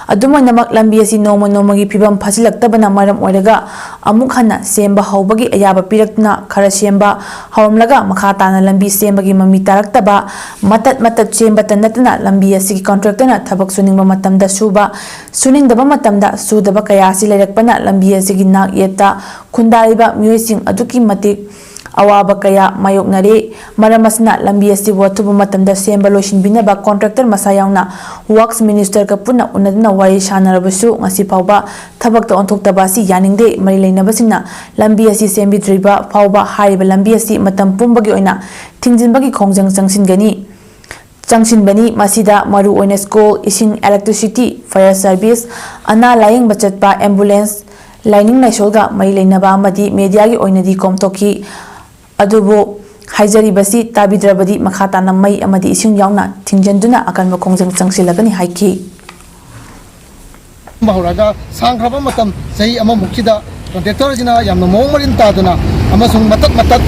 ꯑꯗꯨꯝ ꯑꯣꯏꯅꯃꯛ, ꯂꯝꯕꯤ ꯑꯁꯤ ꯅꯣꯡꯃ ꯅꯣꯡꯃꯒꯤ ꯐꯤꯕꯝ ꯐꯥꯁꯤꯜꯂꯛꯇꯕꯅ ꯃꯔꯝ ꯑꯣꯏꯔꯒ ꯑꯃꯨꯛ ꯍꯟꯅ ꯁꯦꯝꯕ ꯍꯧꯕꯒꯤ ꯑꯌꯥꯕ ꯄꯤꯔꯛꯇꯨꯅ ꯈꯔ ꯁꯦꯝꯕ ꯍꯧꯔꯝꯂꯒ ꯃꯈꯥ ꯇꯥꯅ ꯂꯝꯕꯤ ꯁꯦꯝꯕꯒꯤ ꯃꯃꯤ ꯇꯥꯔꯛꯇꯕ, ꯃꯇꯠ ꯃꯇꯠ ꯁꯦꯝꯕꯇ ꯅꯠꯇꯅ ꯂꯝꯕꯤ ꯑꯁꯤꯒꯤ ꯀꯟꯇ꯭ꯔꯦꯛꯇꯔꯅ ꯊꯕꯛ ꯁꯨꯅꯤꯡꯕ ꯃꯇꯝꯗ ꯁꯨꯕ, ꯁꯨꯅꯤꯡꯗꯕ ꯃꯇꯝꯗ ꯁꯨꯗꯕ ꯀꯌꯥ ꯑꯁꯤ ꯂꯩꯔꯛꯄꯅ ꯂꯝꯕꯤ ꯑꯁꯤꯒꯤ ꯅꯥꯛ ꯌꯦꯠꯇ ꯈꯨꯟꯗꯥꯔꯤꯕ ꯃꯤꯑꯣꯏꯁꯤꯡ ꯑꯗꯨꯛꯀꯤ ꯃꯇꯤꯛ ꯑꯋꯥꯕ ꯀꯌꯥ ꯃꯥꯌꯣꯛꯅꯔꯦ꯫ ꯃꯔꯝ ꯑꯁꯤꯅ ꯂꯝꯕꯤ ꯑꯁꯤꯕꯨ ꯑꯊꯨꯕ ꯃꯇꯝꯗ ꯁꯦꯝꯕ ꯂꯣꯏꯁꯤꯟꯕꯤꯅꯕ ꯀꯣꯟꯇ꯭ꯔꯦꯛꯇꯔ ꯃꯁꯥ ꯌꯥꯎꯅ ꯋꯥꯔꯛꯁ ꯃꯤꯅꯤꯁꯇꯔꯒ ꯄꯨꯟꯅ ꯎꯅꯗꯨꯅ ꯋꯥꯔꯤ ꯁꯥꯟꯅꯔꯕꯁꯨ ꯉꯁꯤ ꯐꯥꯎꯕ ꯊꯕꯛꯇ ꯑꯣꯟꯊꯣꯛꯇꯕ ꯑꯁꯤ ꯌꯥꯅꯤꯡꯗꯦ꯫ ꯃꯔꯤ ꯂꯩꯅꯕꯁꯤꯡꯅ ꯂꯝꯕꯤ ꯑꯁꯤ ꯁꯦꯝꯕꯤꯗ꯭ꯔꯤꯕ ꯐꯥꯎꯕ ꯍꯥꯏꯔꯤꯕ ꯂꯝꯕꯤ ꯑꯁꯤ ꯃꯇꯝ ꯄꯨꯝꯕꯒꯤ ꯑꯣꯏꯅ ꯊꯤꯡꯖꯤꯟꯕꯒꯤ ꯈꯣꯡꯖꯪ ꯆꯪꯁꯤꯟꯒꯅꯤ꯫ ꯆꯪꯁꯤꯟꯕꯅꯤ꯫ ꯃꯁꯤꯗ ꯃꯔꯨꯑꯣꯏꯅ ꯁ꯭ꯀꯨꯜ, ꯏꯁꯤꯡ, electricity, fire service, ꯑꯅꯥ ꯂꯥꯌꯦꯡꯕ ꯆꯠꯄ ambulance, ꯂꯥꯏꯅꯤꯡ ꯂꯥꯏꯁꯣꯜꯒ ꯃꯔꯤ ꯂꯩꯅꯕ ꯑꯃꯗꯤ mediaꯒꯤ ꯑꯣꯏꯅꯗꯤ ꯀꯣꯝꯊꯣꯛꯈꯤ꯫ ꯑꯗꯨꯕꯨ ꯍꯥꯏꯖꯔꯤꯕꯁꯤ ꯇꯥꯕꯤꯗ꯭ꯔꯕꯗꯤ ꯃꯈꯥ ꯇꯥꯅ ꯃꯩ ꯑꯃꯗꯤ ꯏꯁꯤꯡ ꯌꯥꯎꯅ ꯊꯤꯡꯖꯤꯟꯗꯨꯅ ꯑꯀꯟꯕ ꯈꯣꯡꯖꯪ ꯆꯪꯁꯤꯜꯂꯒꯅꯤ ꯍꯥꯏꯈꯤ꯫ ꯍꯧꯔꯒ ꯁꯥꯡꯈ꯭ꯔꯕ ꯃꯇꯝ ꯆꯍꯤ ꯑꯃꯃꯨꯛꯁꯤꯗ ꯀꯟꯇ꯭ꯔꯦꯛꯇꯔꯁꯤꯅ ꯌꯥꯝꯅ ꯃꯑꯣꯡ ꯃꯔꯤꯟ ꯇꯥꯗꯅ ꯑꯃꯁꯨꯡ ꯃꯇꯠ ꯃꯇꯠ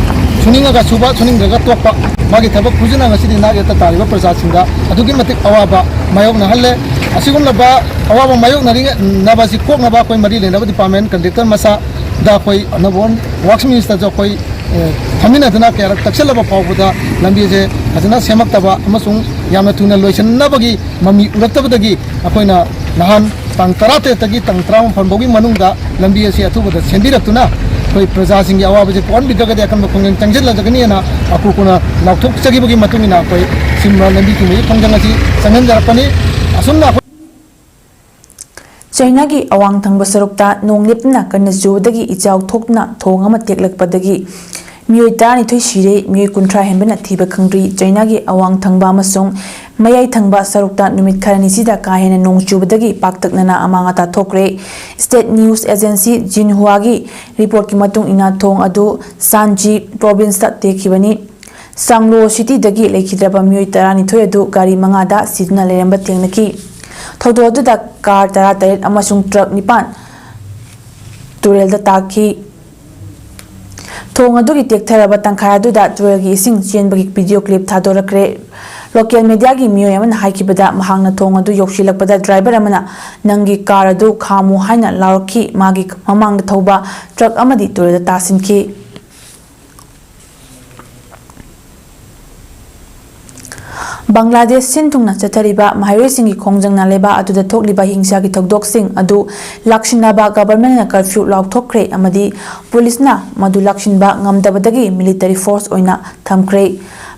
ꯁꯨꯅꯤꯡꯉꯒ ꯁꯨꯕ, ꯁꯨꯅꯤꯡꯗ꯭ꯔꯒ ꯇꯣꯛꯄ, ꯃꯥꯒꯤ ꯊꯕꯛ ꯈꯨꯖꯤꯟꯅ ꯉꯁꯤꯗꯤ ꯅꯥꯛ ꯌꯦꯠꯇ ꯇꯥꯔꯤꯕ ꯄ꯭ꯔꯖꯥꯁꯤꯡꯗ ꯑꯗꯨꯛꯀꯤ ꯃꯇꯤꯛ ꯑꯋꯥꯕ ꯃꯥꯌꯣꯛꯅꯍꯜꯂꯦ꯫ ꯑꯁꯤꯒꯨꯝꯂꯕ ꯑꯋꯥꯕ ꯃꯥꯌꯣꯛꯅꯔꯤꯅꯕꯁꯤ ꯀꯣꯛꯅꯕ ꯑꯩꯈꯣꯏ ꯃꯔꯤ ꯂꯩꯅꯕ ꯗꯤꯄꯥꯔꯠꯃꯦꯟ ꯀꯟꯇ꯭ꯔꯦꯛꯇꯔ ꯃꯁꯥꯗ ꯑꯩꯈꯣꯏ ꯑꯅꯧꯕ ꯋꯥꯔꯛꯁ ꯃꯤꯅꯤꯁꯇꯔꯁꯨ ꯑꯩꯈꯣꯏ, ꯑꯦ, ꯐꯝꯃꯤꯟꯅꯗꯨꯅ ꯀꯌꯥꯔꯛ ꯇꯛꯁꯤꯜꯂꯕ ꯐꯥꯎꯕꯗ ꯂꯝꯕꯤꯁꯦ ꯐꯖꯅ ꯁꯦꯝꯃꯛꯇꯕ ꯑꯃꯁꯨꯡ ꯌꯥꯝꯅ ꯊꯨꯅ ꯂꯣꯏꯁꯤꯟꯅꯕꯒꯤ ꯃꯃꯤ ꯎꯔꯛꯇꯕꯗꯒꯤ ꯑꯩꯈꯣꯏꯅ ꯅꯍꯥꯟ ꯇꯥꯡ ꯇꯔꯥꯇꯔꯦꯠꯇꯒꯤ ꯇꯥꯡ ꯇꯔꯥꯃꯥꯄꯟ ꯐꯥꯎꯒꯤ ꯃꯅꯨꯡꯗ ꯂꯝꯕꯤ ꯑꯁꯤ ꯑꯊꯨꯕꯗ ꯁꯦꯝꯕꯤꯔꯛꯇꯨꯅ ꯑꯩꯈꯣꯏ ꯄ꯭ꯔꯖꯥꯁꯤꯡꯒꯤ ꯑꯋꯥꯕꯁꯦ ꯄꯣꯛꯍꯟꯕꯤꯗ꯭ꯔꯒꯗꯤ ꯑꯀꯟꯕ ꯈꯣꯡꯖꯪ ꯆꯪꯁꯤꯜꯂꯛꯀꯅꯤꯅ ꯑꯀꯨ ꯑꯀꯨꯅ ꯂꯥꯎꯊꯣꯛꯆꯈꯤꯕꯒꯤ ꯃꯇꯨꯡ ꯏꯟꯅ ꯑꯩꯈꯣꯏ ꯁꯤꯒꯨꯝꯕ ꯂꯝꯕꯤ ꯊꯤꯡꯕꯒꯤ ꯈꯣꯡꯖꯪ ꯑꯁꯤ ꯆꯪꯍꯟꯖꯔꯛꯄꯅꯤ꯫ ꯑꯁꯨꯝꯅ ꯑꯩꯈꯣꯏ ꯆꯥꯏꯅꯥꯒꯤ ꯑꯋꯥꯡ ꯊꯪꯕ ꯁꯔꯨꯛꯇ ꯅꯣꯡ ꯂꯦꯞꯇꯅ ꯀꯟꯅ ꯆꯨꯕꯗꯒꯤ ꯏꯆꯥꯎ ꯊꯣꯛꯇꯨꯅ ꯊꯣꯡ ꯑꯃ ꯇꯦꯛꯂꯛꯄꯗꯒꯤ ꯃꯤꯑꯣꯏ ꯇꯔꯥꯅꯤꯊꯣꯏ ꯁꯤꯔꯦ, ꯃꯤꯑꯣꯏ ꯀꯨꯟꯊ꯭ꯔꯥ ꯍꯦꯟꯕꯅ ꯊꯤꯕ ꯈꯪꯗ꯭ꯔꯤ꯫ ꯆꯩꯅꯥꯒꯤ ꯑꯋꯥꯡ ꯊꯪꯕ ꯑꯃꯁꯨꯡ ꯃꯌꯥꯏ ꯊꯪꯕ ꯁꯔꯨꯛꯇ ꯅꯨꯃꯤꯠ ꯈꯔꯅꯤꯁꯤꯗ ꯀꯥ ꯍꯦꯟꯅ ꯅꯣꯡ ꯆꯨꯕꯗꯒꯤ ꯄꯥꯛꯇꯛꯅꯅ ꯑꯃꯥꯡ ꯑꯇꯥ ꯊꯣꯛꯈ꯭ꯔꯦ꯫ State News Agency Xinhuaꯒꯤ reportꯀꯤ ꯃꯇꯨꯡ ꯏꯟꯅ, ꯊꯣꯡ ꯑꯗꯨ ꯁꯥꯟꯖꯤ provinceꯇ ꯇꯦꯛꯈꯤꯕꯅꯤ꯫ ꯆꯥꯡꯂꯣ cityꯗꯒꯤ ꯂꯩꯈꯤꯗ꯭ꯔꯕ ꯃꯤꯑꯣꯏ ꯇꯔꯥꯅꯤꯊꯣꯏ ꯑꯗꯨ ꯒꯥꯔꯤ ꯃꯉꯥꯗ ꯁꯤꯗꯨꯅ ꯂꯩꯔꯝꯕ ꯊꯦꯡꯅꯈꯤ꯫ ꯊꯧꯗꯣꯛ ꯑꯗꯨꯗ car ꯇꯔꯥꯇꯔꯦꯠ ꯑꯃꯁꯨꯡ truck ꯅꯤꯄꯥꯟ ꯇꯨꯔꯦꯜꯗ ꯇꯥꯈꯤ꯫ ꯊꯣꯡ ꯑꯗꯨꯒꯤ ꯇꯦꯛꯊꯔꯕ ꯇꯪꯈꯥꯏ ꯑꯗꯨꯗ ꯇꯨꯔꯦꯜꯒꯤ ꯏꯁꯤꯡ ꯆꯦꯟꯕꯒꯤ video clip ꯊꯥꯗꯣꯔꯛꯈ꯭ꯔꯦ꯫ Local mediaꯒꯤ ꯃꯤꯑꯣꯏ ꯑꯃꯅ ꯍꯥꯏꯈꯤꯕꯗ, ꯃꯍꯥꯛꯅ ꯊꯣꯡ ꯑꯗꯨ ꯌꯧꯁꯤꯜꯂꯛꯄꯗ driver ꯑꯃꯅ "ꯅꯪꯒꯤ car ꯑꯗꯨ ꯈꯥꯝꯃꯨ" ꯍꯥꯏꯅ ꯂꯥꯎꯔꯛꯈꯤ꯫ ꯃꯥꯒꯤ ꯃꯃꯥꯡꯗ ꯊꯧꯕ truck ꯑꯃꯗꯤ ꯇꯨꯔꯦꯜꯗ ꯇꯥꯁꯤꯟꯈꯤ꯫ ꯕꯪꯒ꯭ꯂꯥꯗꯦꯁ ꯁꯤꯟ ꯊꯨꯡꯅ ꯆꯠꯊꯔꯤꯕ ꯃꯍꯩꯔꯣꯏꯁꯤꯡꯒꯤ ꯈꯣꯡꯖꯪꯅ ꯂꯩꯕꯥꯛ ꯑꯗꯨꯗ ꯊꯣꯛꯂꯤꯕ ꯍꯤꯡꯁꯥꯒꯤ ꯊꯧꯗꯣꯛꯁꯤꯡ ꯑꯗꯨ ꯂꯥꯛꯁꯤꯟꯅꯕ governmentꯅ curfew ꯂꯥꯎꯊꯣꯛꯈ꯭ꯔꯦ ꯑꯃꯗꯤ ꯄꯨꯂꯤꯁꯅ ꯃꯗꯨ ꯂꯥꯛꯁꯤꯟꯕ ꯉꯝꯗꯕꯗꯒꯤ military force ꯑꯣꯏꯅ ꯊꯝꯈ꯭ꯔꯦ꯫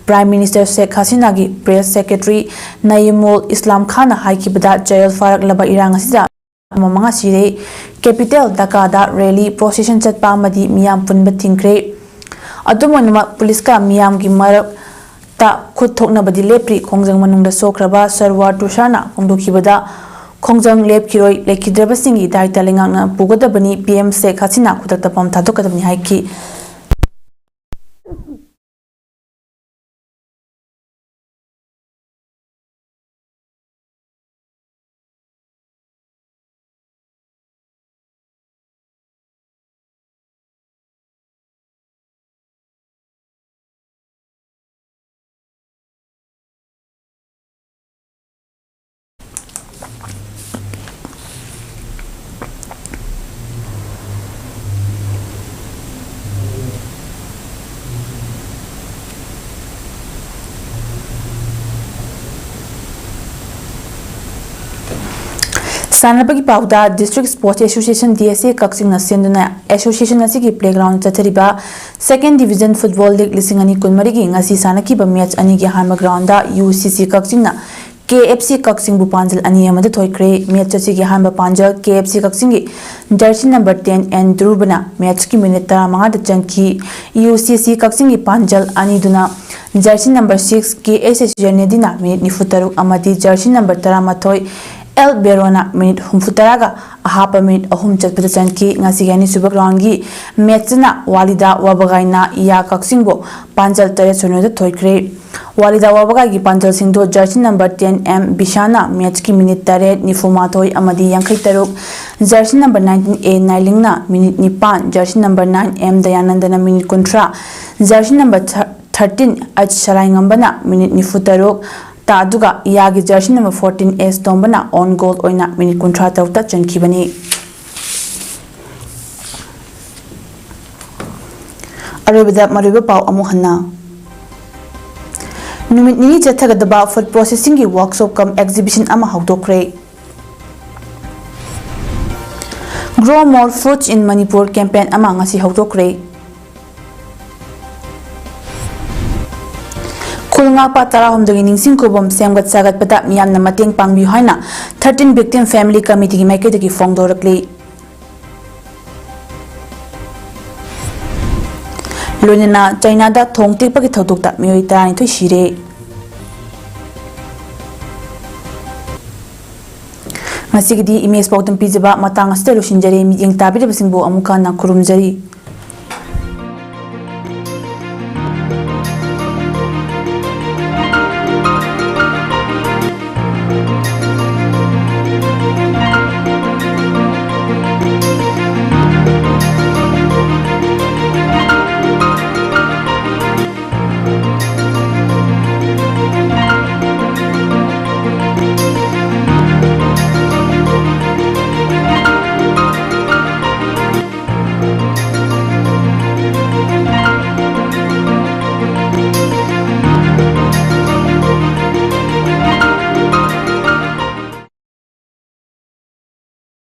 Prime Minister ꯁꯦꯈ ꯍꯁꯤꯅꯥꯒꯤ press secretary ꯅꯌꯤꯃꯨꯜ ꯏꯁꯂꯥꯝ ꯈꯥꯟꯅ ꯍꯥꯏꯈꯤꯕꯗ, ꯆꯌꯣꯜ ꯐꯥꯔꯛꯂꯕ ꯏꯔꯥꯡ ꯑꯁꯤꯗ ꯑꯃ ꯃꯉꯥ ꯁꯤꯔꯦ꯫ Capital ꯙꯥꯀꯥꯗ rally procession ꯆꯠꯄ ꯑꯃꯗꯤ ꯃꯤꯌꯥꯝ ꯄꯨꯟꯕ ꯊꯤꯡꯈ꯭ꯔꯦ꯫ ꯑꯗꯨꯝ ꯑꯣꯏꯅꯃꯛ, ꯄꯨꯂꯤꯁꯀ ꯃꯤꯌꯥꯝꯒꯤ ꯃꯔꯛꯇ ꯈꯨꯠ ꯊꯣꯛꯅꯕꯗꯤ ꯂꯦꯞꯇ꯭ꯔꯤ꯫ ꯈꯣꯡꯖꯪ ꯃꯅꯨꯡꯗ ꯁꯣꯛꯈ꯭ꯔꯕ ꯁꯔꯋꯥꯔ ꯇꯨꯁꯥꯔꯅ ꯐꯣꯡꯗꯣꯛꯈꯤꯕꯗ, ꯈꯣꯡꯖꯪ ꯂꯦꯞꯈꯤꯔꯣꯏ, ꯂꯩꯈꯤꯗ꯭ꯔꯕꯁꯤꯡꯒꯤ ꯗꯥꯏꯇ ꯂꯩꯉꯥꯛꯅ ꯄꯨꯒꯗꯕꯅꯤ, PM ꯁꯦꯈ ꯍꯁꯤꯅꯥ ꯈꯨꯗꯛꯇ ꯐꯝ ꯊꯥꯗꯣꯛꯀꯗꯕꯅꯤ ꯍꯥꯏꯈꯤ꯫ ꯁꯥꯟꯅꯕꯒꯤ ꯄꯥꯎꯗ, District Sports Association, DSA, ꯀꯛꯆꯤꯡꯅ ꯁꯦꯝꯗꯨꯅ association ꯑꯁꯤꯒꯤ playground ꯆꯠꯊꯔꯤꯕ Second Division Football League ꯂꯤꯁꯤꯡ ꯑꯅꯤ ꯀꯨꯟꯃꯔꯤꯒꯤ ꯉꯁꯤ ꯁꯥꯟꯅꯈꯤꯕ match ꯑꯅꯤꯒꯤ ꯑꯍꯥꯟꯕ groundꯗ UCC ꯀꯛꯆꯤꯡꯅ ꯀꯦ ꯑꯦꯐ ꯁꯤ ꯀꯛꯆꯤꯡꯕꯨ ꯄꯥꯟꯖꯜ ꯑꯅꯤ ꯑꯃꯗ ꯊꯣꯏꯈ꯭ꯔꯦ꯫ ꯃꯦꯠꯁ ꯑꯁꯤꯒꯤ ꯑꯍꯥꯟꯕ ꯄꯥꯟꯖꯜ ꯀꯦ ꯑꯦꯐ ꯁꯤ ꯀꯛꯆꯤꯡꯒꯤ ꯖꯔꯁꯤ ꯅꯝꯕꯔ ꯇꯦꯟ ꯑꯦꯟ ꯗ꯭ꯔꯨꯕꯅ ꯃꯦꯠꯁꯀꯤ ꯃꯤꯅꯤꯠ ꯇꯔꯥꯃꯉꯥꯗ ꯆꯟꯈꯤ꯫ ꯌꯨ ꯁꯤ ꯁꯤ ꯀꯛꯆꯤꯡꯒꯤ ꯄꯥꯟꯖꯜ ꯑꯅꯤꯗꯨꯅ jersey number six K S S ꯖꯦꯅꯦꯗꯤꯅ ꯃꯤꯅꯤꯠ ꯅꯤꯐꯨ ꯇꯔꯨꯛ ꯑꯃꯗꯤ ꯖꯔꯁꯤ ꯅꯝꯕꯔ ꯇꯔꯥꯃꯥꯊꯣꯏ ꯑꯦꯜ ꯕꯦꯔꯣꯅ ꯃꯤꯅꯤꯠ ꯍꯨꯝꯐꯨ ꯇꯔꯥꯒ ꯑꯍꯥꯞꯄ ꯃꯤꯅꯤꯠ ꯑꯍꯨꯝ ꯆꯠꯄꯗ ꯆꯟꯈꯤ꯫ ꯉꯁꯤꯒꯤ ꯑꯅꯤꯁꯨꯕ ꯔꯥꯎꯟꯒꯤ ꯃꯦꯠꯁꯇꯅ ꯋꯥꯂꯤꯗꯥ ꯋꯥꯕꯒꯥꯏꯅ ꯌꯥ ꯀꯛꯆꯤꯡꯕꯨ ꯄꯥꯟꯖꯜ ꯇꯔꯦꯠ ꯁꯤꯅꯣꯗ ꯊꯣꯏꯈ꯭ꯔꯦ꯫ ꯋꯥꯂꯤꯗꯥ ꯋꯥꯕꯒꯥꯏꯒꯤ ꯄꯥꯟꯖꯜꯁꯤꯡꯗꯨ ꯖꯔꯁꯤ ꯅꯝꯕꯔ ꯇꯦꯟ ꯑꯦꯝ ꯕꯤꯁꯥꯅ ꯃꯦꯠꯁꯀꯤ ꯃꯤꯅꯤꯠ ꯇꯔꯦꯠ, ꯅꯤꯐꯨ ꯃꯥꯊꯣꯏ ꯑꯃꯗꯤ ꯌꯥꯡꯈꯩ ꯇꯔꯨꯛ, ꯖꯔꯁꯤ ꯅꯝꯕꯔ ꯅꯥꯏꯟꯇꯤꯟ ꯑꯦ ꯅꯥꯏꯂꯤꯡꯅ ꯃꯤꯅꯤꯠ ꯅꯤꯄꯥꯟ, ꯖꯔꯁꯤ ꯅꯝꯕꯔ ꯅꯥꯏꯟ ꯑꯦꯝ ꯗꯌꯥꯅꯟꯗꯅ ꯃꯤꯅꯤꯠ ꯀꯨꯟꯊ꯭ꯔꯥ, ꯖꯔꯁꯤ ꯅꯝꯕꯔ ꯊꯥꯔꯇꯤꯟ ꯑꯩꯆ ꯁꯂꯥꯏꯉꯝꯕꯅ ꯃꯤꯅꯤꯠ ꯅꯤꯐꯨ ꯇꯔꯨꯛ, ꯇ ꯑꯗꯨꯒ ꯌꯥꯒꯤ ꯖꯔꯁꯤ ꯅꯝꯕꯔ ꯐꯣꯔꯇꯤꯟ ꯑꯦꯁ ꯇꯣꯝꯕꯅ ꯑꯣꯟ ꯒꯣꯜ ꯑꯣꯏꯅ ꯃꯤꯅꯤꯠ ꯀꯨꯟꯊ꯭ꯔꯥ ꯇꯔꯨꯛꯇ ꯆꯟꯈꯤꯕꯅꯤ꯫ ꯑꯔꯣꯏꯕꯗ ꯃꯔꯨꯑꯣꯏꯕ ꯄꯥꯎ ꯑꯃꯨꯛ ꯍꯟꯅ꯫ ꯅꯨꯃꯤꯠ ꯅꯤꯅꯤ ꯆꯠꯊꯒꯗꯕ ꯐꯨꯗ ꯄ꯭ꯔꯣꯁꯦꯁꯤꯡꯒꯤ ꯋꯥꯔꯛꯁꯣꯞ ꯀꯝ ꯑꯦꯛꯖꯤꯕꯤꯁꯟ ꯑꯃ ꯍꯧꯗꯣꯛꯈ꯭ꯔꯦ꯫ Grow More Foods in Manipur campaign ꯑꯃ ꯉꯁꯤ ꯍꯧꯗꯣꯛꯈ꯭ꯔꯦ꯫ ꯈꯨꯜ ꯉꯥꯛꯄ ꯇꯔꯥꯍꯨꯝꯗꯣꯏꯒꯤ ꯅꯤꯡꯁꯤꯡ ꯈꯨꯕꯝ ꯁꯦꯝꯒꯠ ꯁꯥꯒꯠꯄꯗ ꯃꯤꯌꯥꯝꯅ ꯃꯇꯦꯡ ꯄꯥꯡꯕꯤꯌꯨ ꯍꯥꯏꯅ thirteen Victim Family Committeeꯒꯤ ꯃꯥꯏꯀꯩꯗꯒꯤ ꯐꯣꯡꯗꯣꯔꯛꯂꯤ꯫ ꯂꯣꯏꯅꯅ ꯆꯥꯏꯅꯥꯗ ꯊꯣꯡ ꯇꯦꯛꯄꯒꯤ ꯊꯧꯗꯣꯛꯇ ꯃꯤꯑꯣꯏ ꯇꯔꯥꯅꯤꯊꯣꯏ ꯁꯤꯔꯦ꯫ ꯉꯁꯤꯒꯤꯗꯤ ꯏꯃꯦꯖ ꯄꯥꯎꯗꯝ ꯄꯤꯖꯕ ꯃꯇꯥꯡ ꯑꯁꯤꯗ ꯂꯣꯏꯁꯤꯟꯖꯔꯦ꯫ ꯃꯤꯠꯌꯦꯡ ꯇꯥꯕꯤꯔꯤꯕꯁꯤꯡꯕꯨ ꯑꯃꯨꯛ ꯍꯟꯅ ꯈꯨꯔꯨꯝꯖꯔꯤ꯫